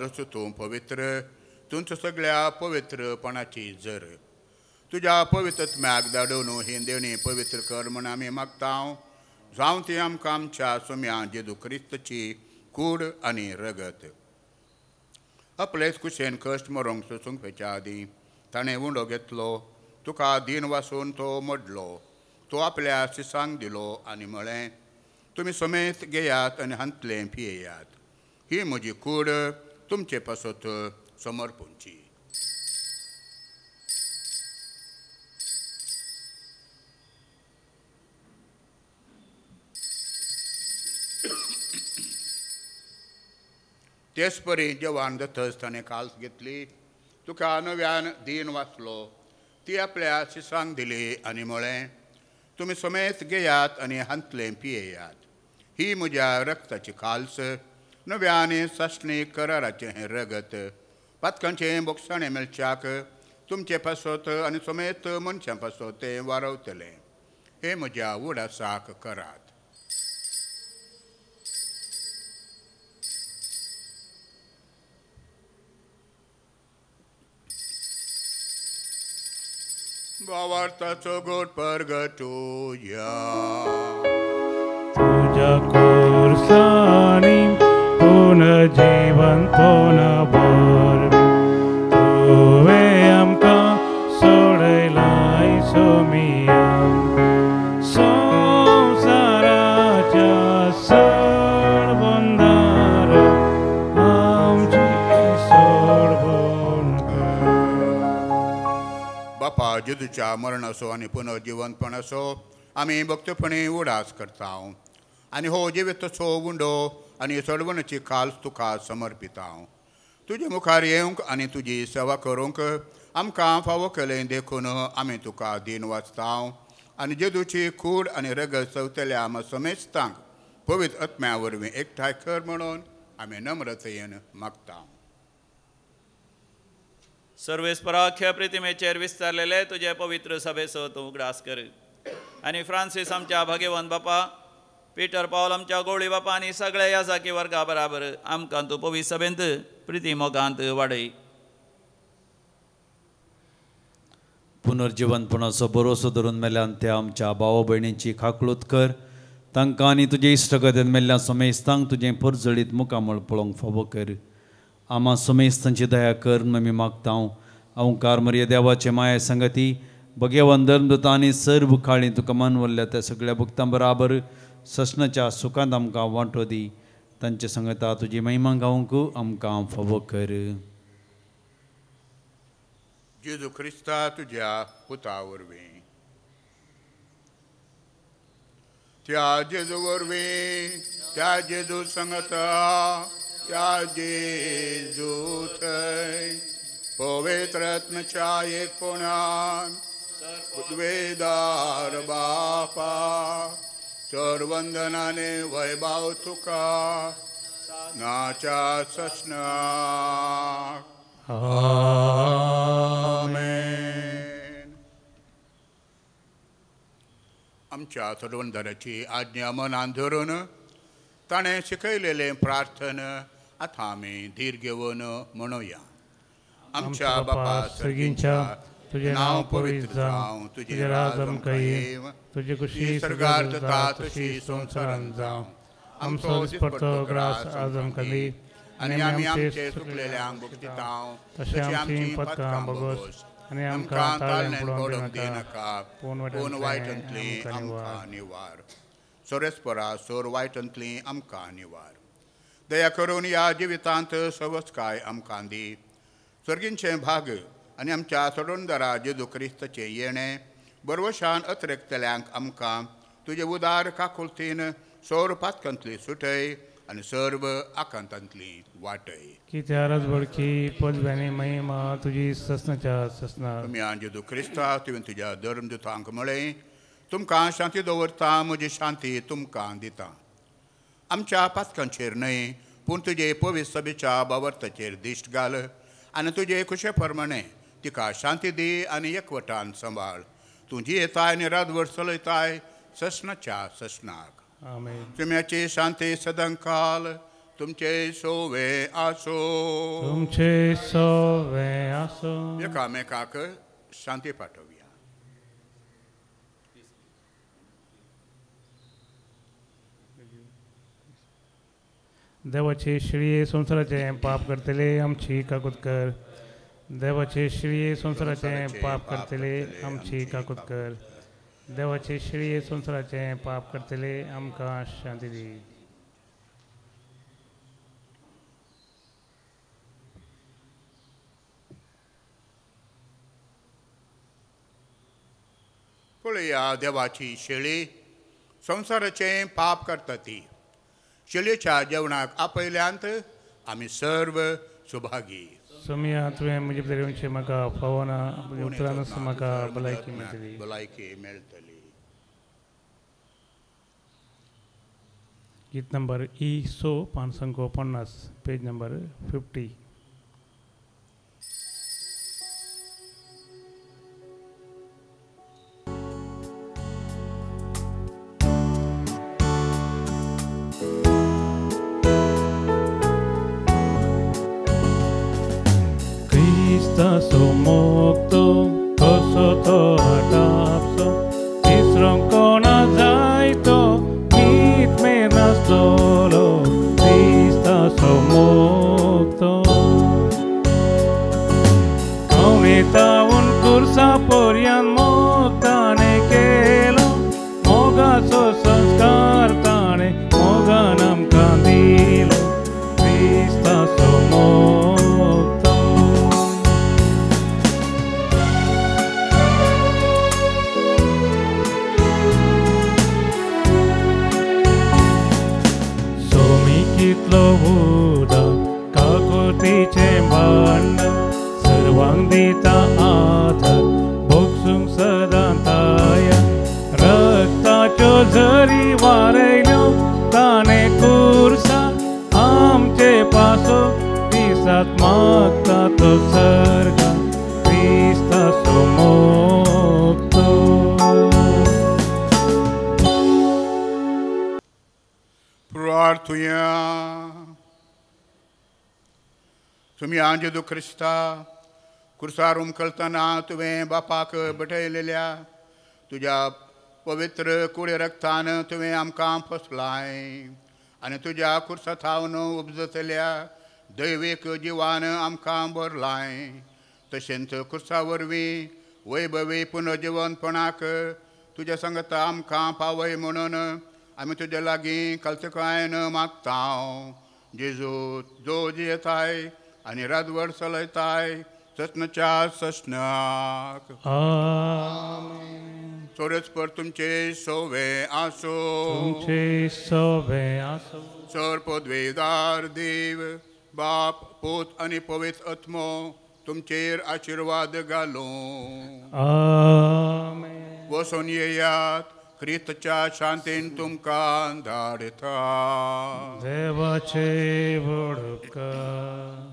बरोच तूं पवित्र, तूंच सगळ्या पवित्रपणाची जर। तुज्या पवित्रत्म्याक धाडून ही देणी पवित्र कर म्हूण आमी मागता, जावं ती आमकां आमच्या सोम्या जेजू क्रिस्ताची कूड आनी रगत। आपलेच कुशेन कश्ट मरोंक सोसूंक पेच्या आदीं ताणें उंडो घेतलो, तुका दीन वासून तो मोडलो, तो आपल्या शिसांक दिलो आनी म्हळें, तुमी समेत घेयात आनी हांतलें पियेयात, ही म्हजी कूड तुमचे पासत समर्पणची। तेच परी जेवण जातच ताणें काल्स घेतली, तुका नव्यान दीन वाचलो, ती आपल्या शिसांक दिली आनी म्हळें, तुमी समेत घेयात आनी हांतलें पियेयात, ही म्हज्या रक्ताची काल्स, नव्या आनी सासणी कराराचें हें रगत, पातकांचें बोगसाणें मेळच्याक तुमचे पासत आनी समेत मनशां पासत तें वारवतलें। हें म्हज्या उडासाक करात। भावार्थाचो गोड परगटुया। तुज्या कोर्सानी पुनर्जीवन पुनर्भर, तुवें आमकां सोडयलाय सोमिया, संवसाराच्या सोडबंदार आमची सोडबोन कर। बापा जेजूच्या मरणाचो आनी पुनर्जिवंतपणाचो आमी भक्तपणी उडास करता आनी हो जिविताचो उंडो आनी सोडवणेची खाल तुका समर्पिता। तुजे मुखार येवंक आनी तुजी सेवा करूंक आमकां फावो केलें देखून आमी तुका दीन वाचता आनी जेजूची कूड आनी रगत चवतल्या आमा समेस्तांक पवित्र आत्म्या वरवीं एकठांय कर म्हणून आमी नम्रतेन मागता। सर्वेस्पराख्य प्रतिमेचेर विस्तारलेले तुजे पवित्र सभेचो तूं उगडास कर आनी फ्रांसीस आमच्या भाग्यवंत बापा, पीटर पावल आमच्या गोवळी बापा आनी सगळ्या याजाकी वर्गा बराबर आमकां तूं पवित्र सभेंत प्रिती मोगांत वाडय। पुनर्जिवंतपणाचो भरोसो धरून मेल्यान त्या आमच्या भाव भयणींची खाकलूत कर, तांकां आनी तुजे इश्टगतेन मेल्ल्या समेस्तांक तुजें परजळीत मुखामळ पळोवंक फावो कर। आमा समेस्तांची दया कर आमी मागता। ओंकार मरिया देवाचे माये संगती भगेवन धर्मदूतां आनी सर्व काळी तुका मानवल्ल्या त्या सगळ्या भक्तां बराबर ससनाच्या सुखांत आमकां वांटो दी, तांचे संगता तुजी महिमा गावंक आमकां फावो कर। जेजू क्रिस्ता तुज्या पुता वरवीं, त्या जेजू वरवीं, त्या जेजू संगता, त्या जेजू थंय पवित्र आत्म्याच्या एकपणान उद्वेदार बापा चड वंदनाने वैभाव तुका नाच्या ससनाक। आमेन। आमच्या चडवंदराची आज्ञा मनान धरून ताणें शिकयलेलें प्रार्थना आतां आमी धीर घेवन म्हणुया। आमच्या बापा सर्गींच्या, तुजें नांव पवित्र जावं, तुजें राज आमकां येवं, तुजी खुशी स्वर्गार जाता तशी संवसारांत जावं। आमचो दिसपडतो ग्रास आज आमकां दी आनी आमी आमचे चुकलेल्यांक भोगतितांव तशें आमचीं पथकां भोगोस आनी आमकां ताळ्यांत पडोवंक दिनाका, पूण वायटांतलीं आमकां निवार। सोरेस्परा सोर वायटांतलीं आमकां निवार। दया करून ह्या जिवितांत सवस्काय आमकां दी, सर्गींचें भाग आनी आमच्या सोडणदारा जेजू क्रिस्ताचें येणें बरवशान अत्रेकतल्यांक आमकां तुजे उदार काकुळतीन सोर पातकांतली सुटय आनी सर्व आकांतांतली वाटय। कित्या राजवडकी पदवी आनी महिमा तुजी ससनाच्या ससना। तुमी जेजू क्रिस्ता तुवें तुज्या धर्मदूतांक म्हळें, तुमकां शांती दवरता, म्हजी शांती तुमकां दिता। आमच्या पातकांचेर न्हय पूण तुजे पवित्र सभेच्या बावर्ताचेर दिश्ट घाल आनी तुजे खुशे प्रमाणे तिका शांती दी आनी एकवटान सांबाळ। तूं जियेताय आनी रातभर चलयताय ससनाच्या ससनाक। आमेन। तुम्याची शांती सदांकाल तुमचे सोवे आसो, तुमचे सोवे आसो। एकामेकाक शांती पाठोवया। देवाचे शिळये संवसाराचें पाप करतले आमची काकूत कर। देवाचे शिळये संवसाराचें पाप करतले आमची काकूत कर। देवाचे शिळये संवसाराचें पाप करतले आमकां शांती दी। पळया देवाची शेळी संवसाराचें पाप करता ती। शेळयेच्या जेवणाक आपयल्यांत आमी सर्व सुभागी। सोमिया तुवें म्हजे भितर येवचें म्हाका फावना, उतरानच म्हाका भलायकी मेळटली, भलायकी मेळटली। गीत नंबर ई सो 550, पेज नंबर 50। क्रिस्ताचो मोगतो कसो तो आटापसो, तिसरो कोणा जाय तो मीत मेनासलो। क्रिस्ताचो मोगतो कवितावन कुर्सा पर्यान मोग ताणें केलो, मोगाचो संस्कार ताणें मोगान आमकां दिलो। क्रिस्ताचो मोगतो कितलो उदक काकुतीचें भांड, सर्वांक दिता आधार भोगसूंक सदां ताया। रक्ताच्यो झरी वारयल्यो ताणें कुर्सा, आमचे पासो दिसात मागता तो सर्गा। क्रिस्ताचो मोगतो प्रार्थुया। तुमी जेजू क्रिस्ता कुर्सार उमकलतना तुवें बापाक बटयलेल्या तुज्या पवित्र कुळे रक्तान तुवें आमकां फसलाय आनी तुज्या कुर्सा थावन उपजतल्या दैवीक जिवान आमकां भरलाय। तशेंच कुर्सा वरवीं वैभवी पुनर्जिवनपणाक तुज्या संगता आमकां पावय म्हणून आमी तुज्या लागीं कल्तकायन मागता। जेजू जो जियेताय आनी रातभर चलयताय ससनाच्या ससनाक। आमेन। चोरच पर तुमचे सोवे आसो, तुमचे सोवे आसो। सर पदवेदार देव बाप पूत आनी पवित्र आत्मो तुमचेर आशिर्वाद घालूं। आमेन। वसोन येयात, क्रिस्ताच्या शांतीन तुमकां धाडटा। देवाचे व्हड उपकार।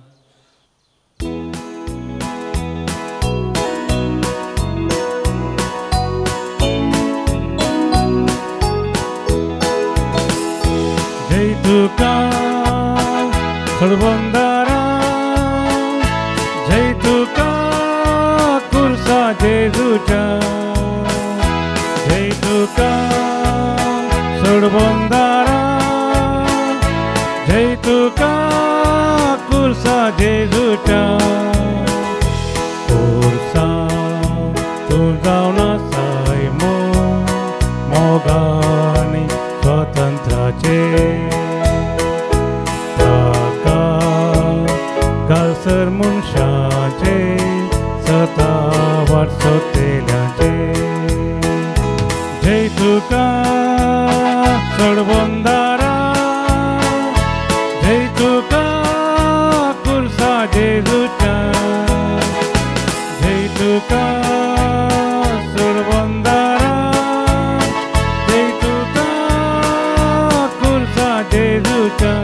जय तुका खडबंदारा, जय तुका कुर्सा जेजूच्या, जय तुका सोडबंदारा, जय तुका कुर्सा जेजूच्या। कुर्सा तूं जावन आसाय मोगानी स्वतंत्राचे, ताका घालसर मनशाचे सतावार सोतेल्याचे। जय तुका सोडबंदारा, जय तुका कुर्सा जेजूच्या, जय तुका सोडबंदारा, जय तुका कुर्सा जेजूच्या।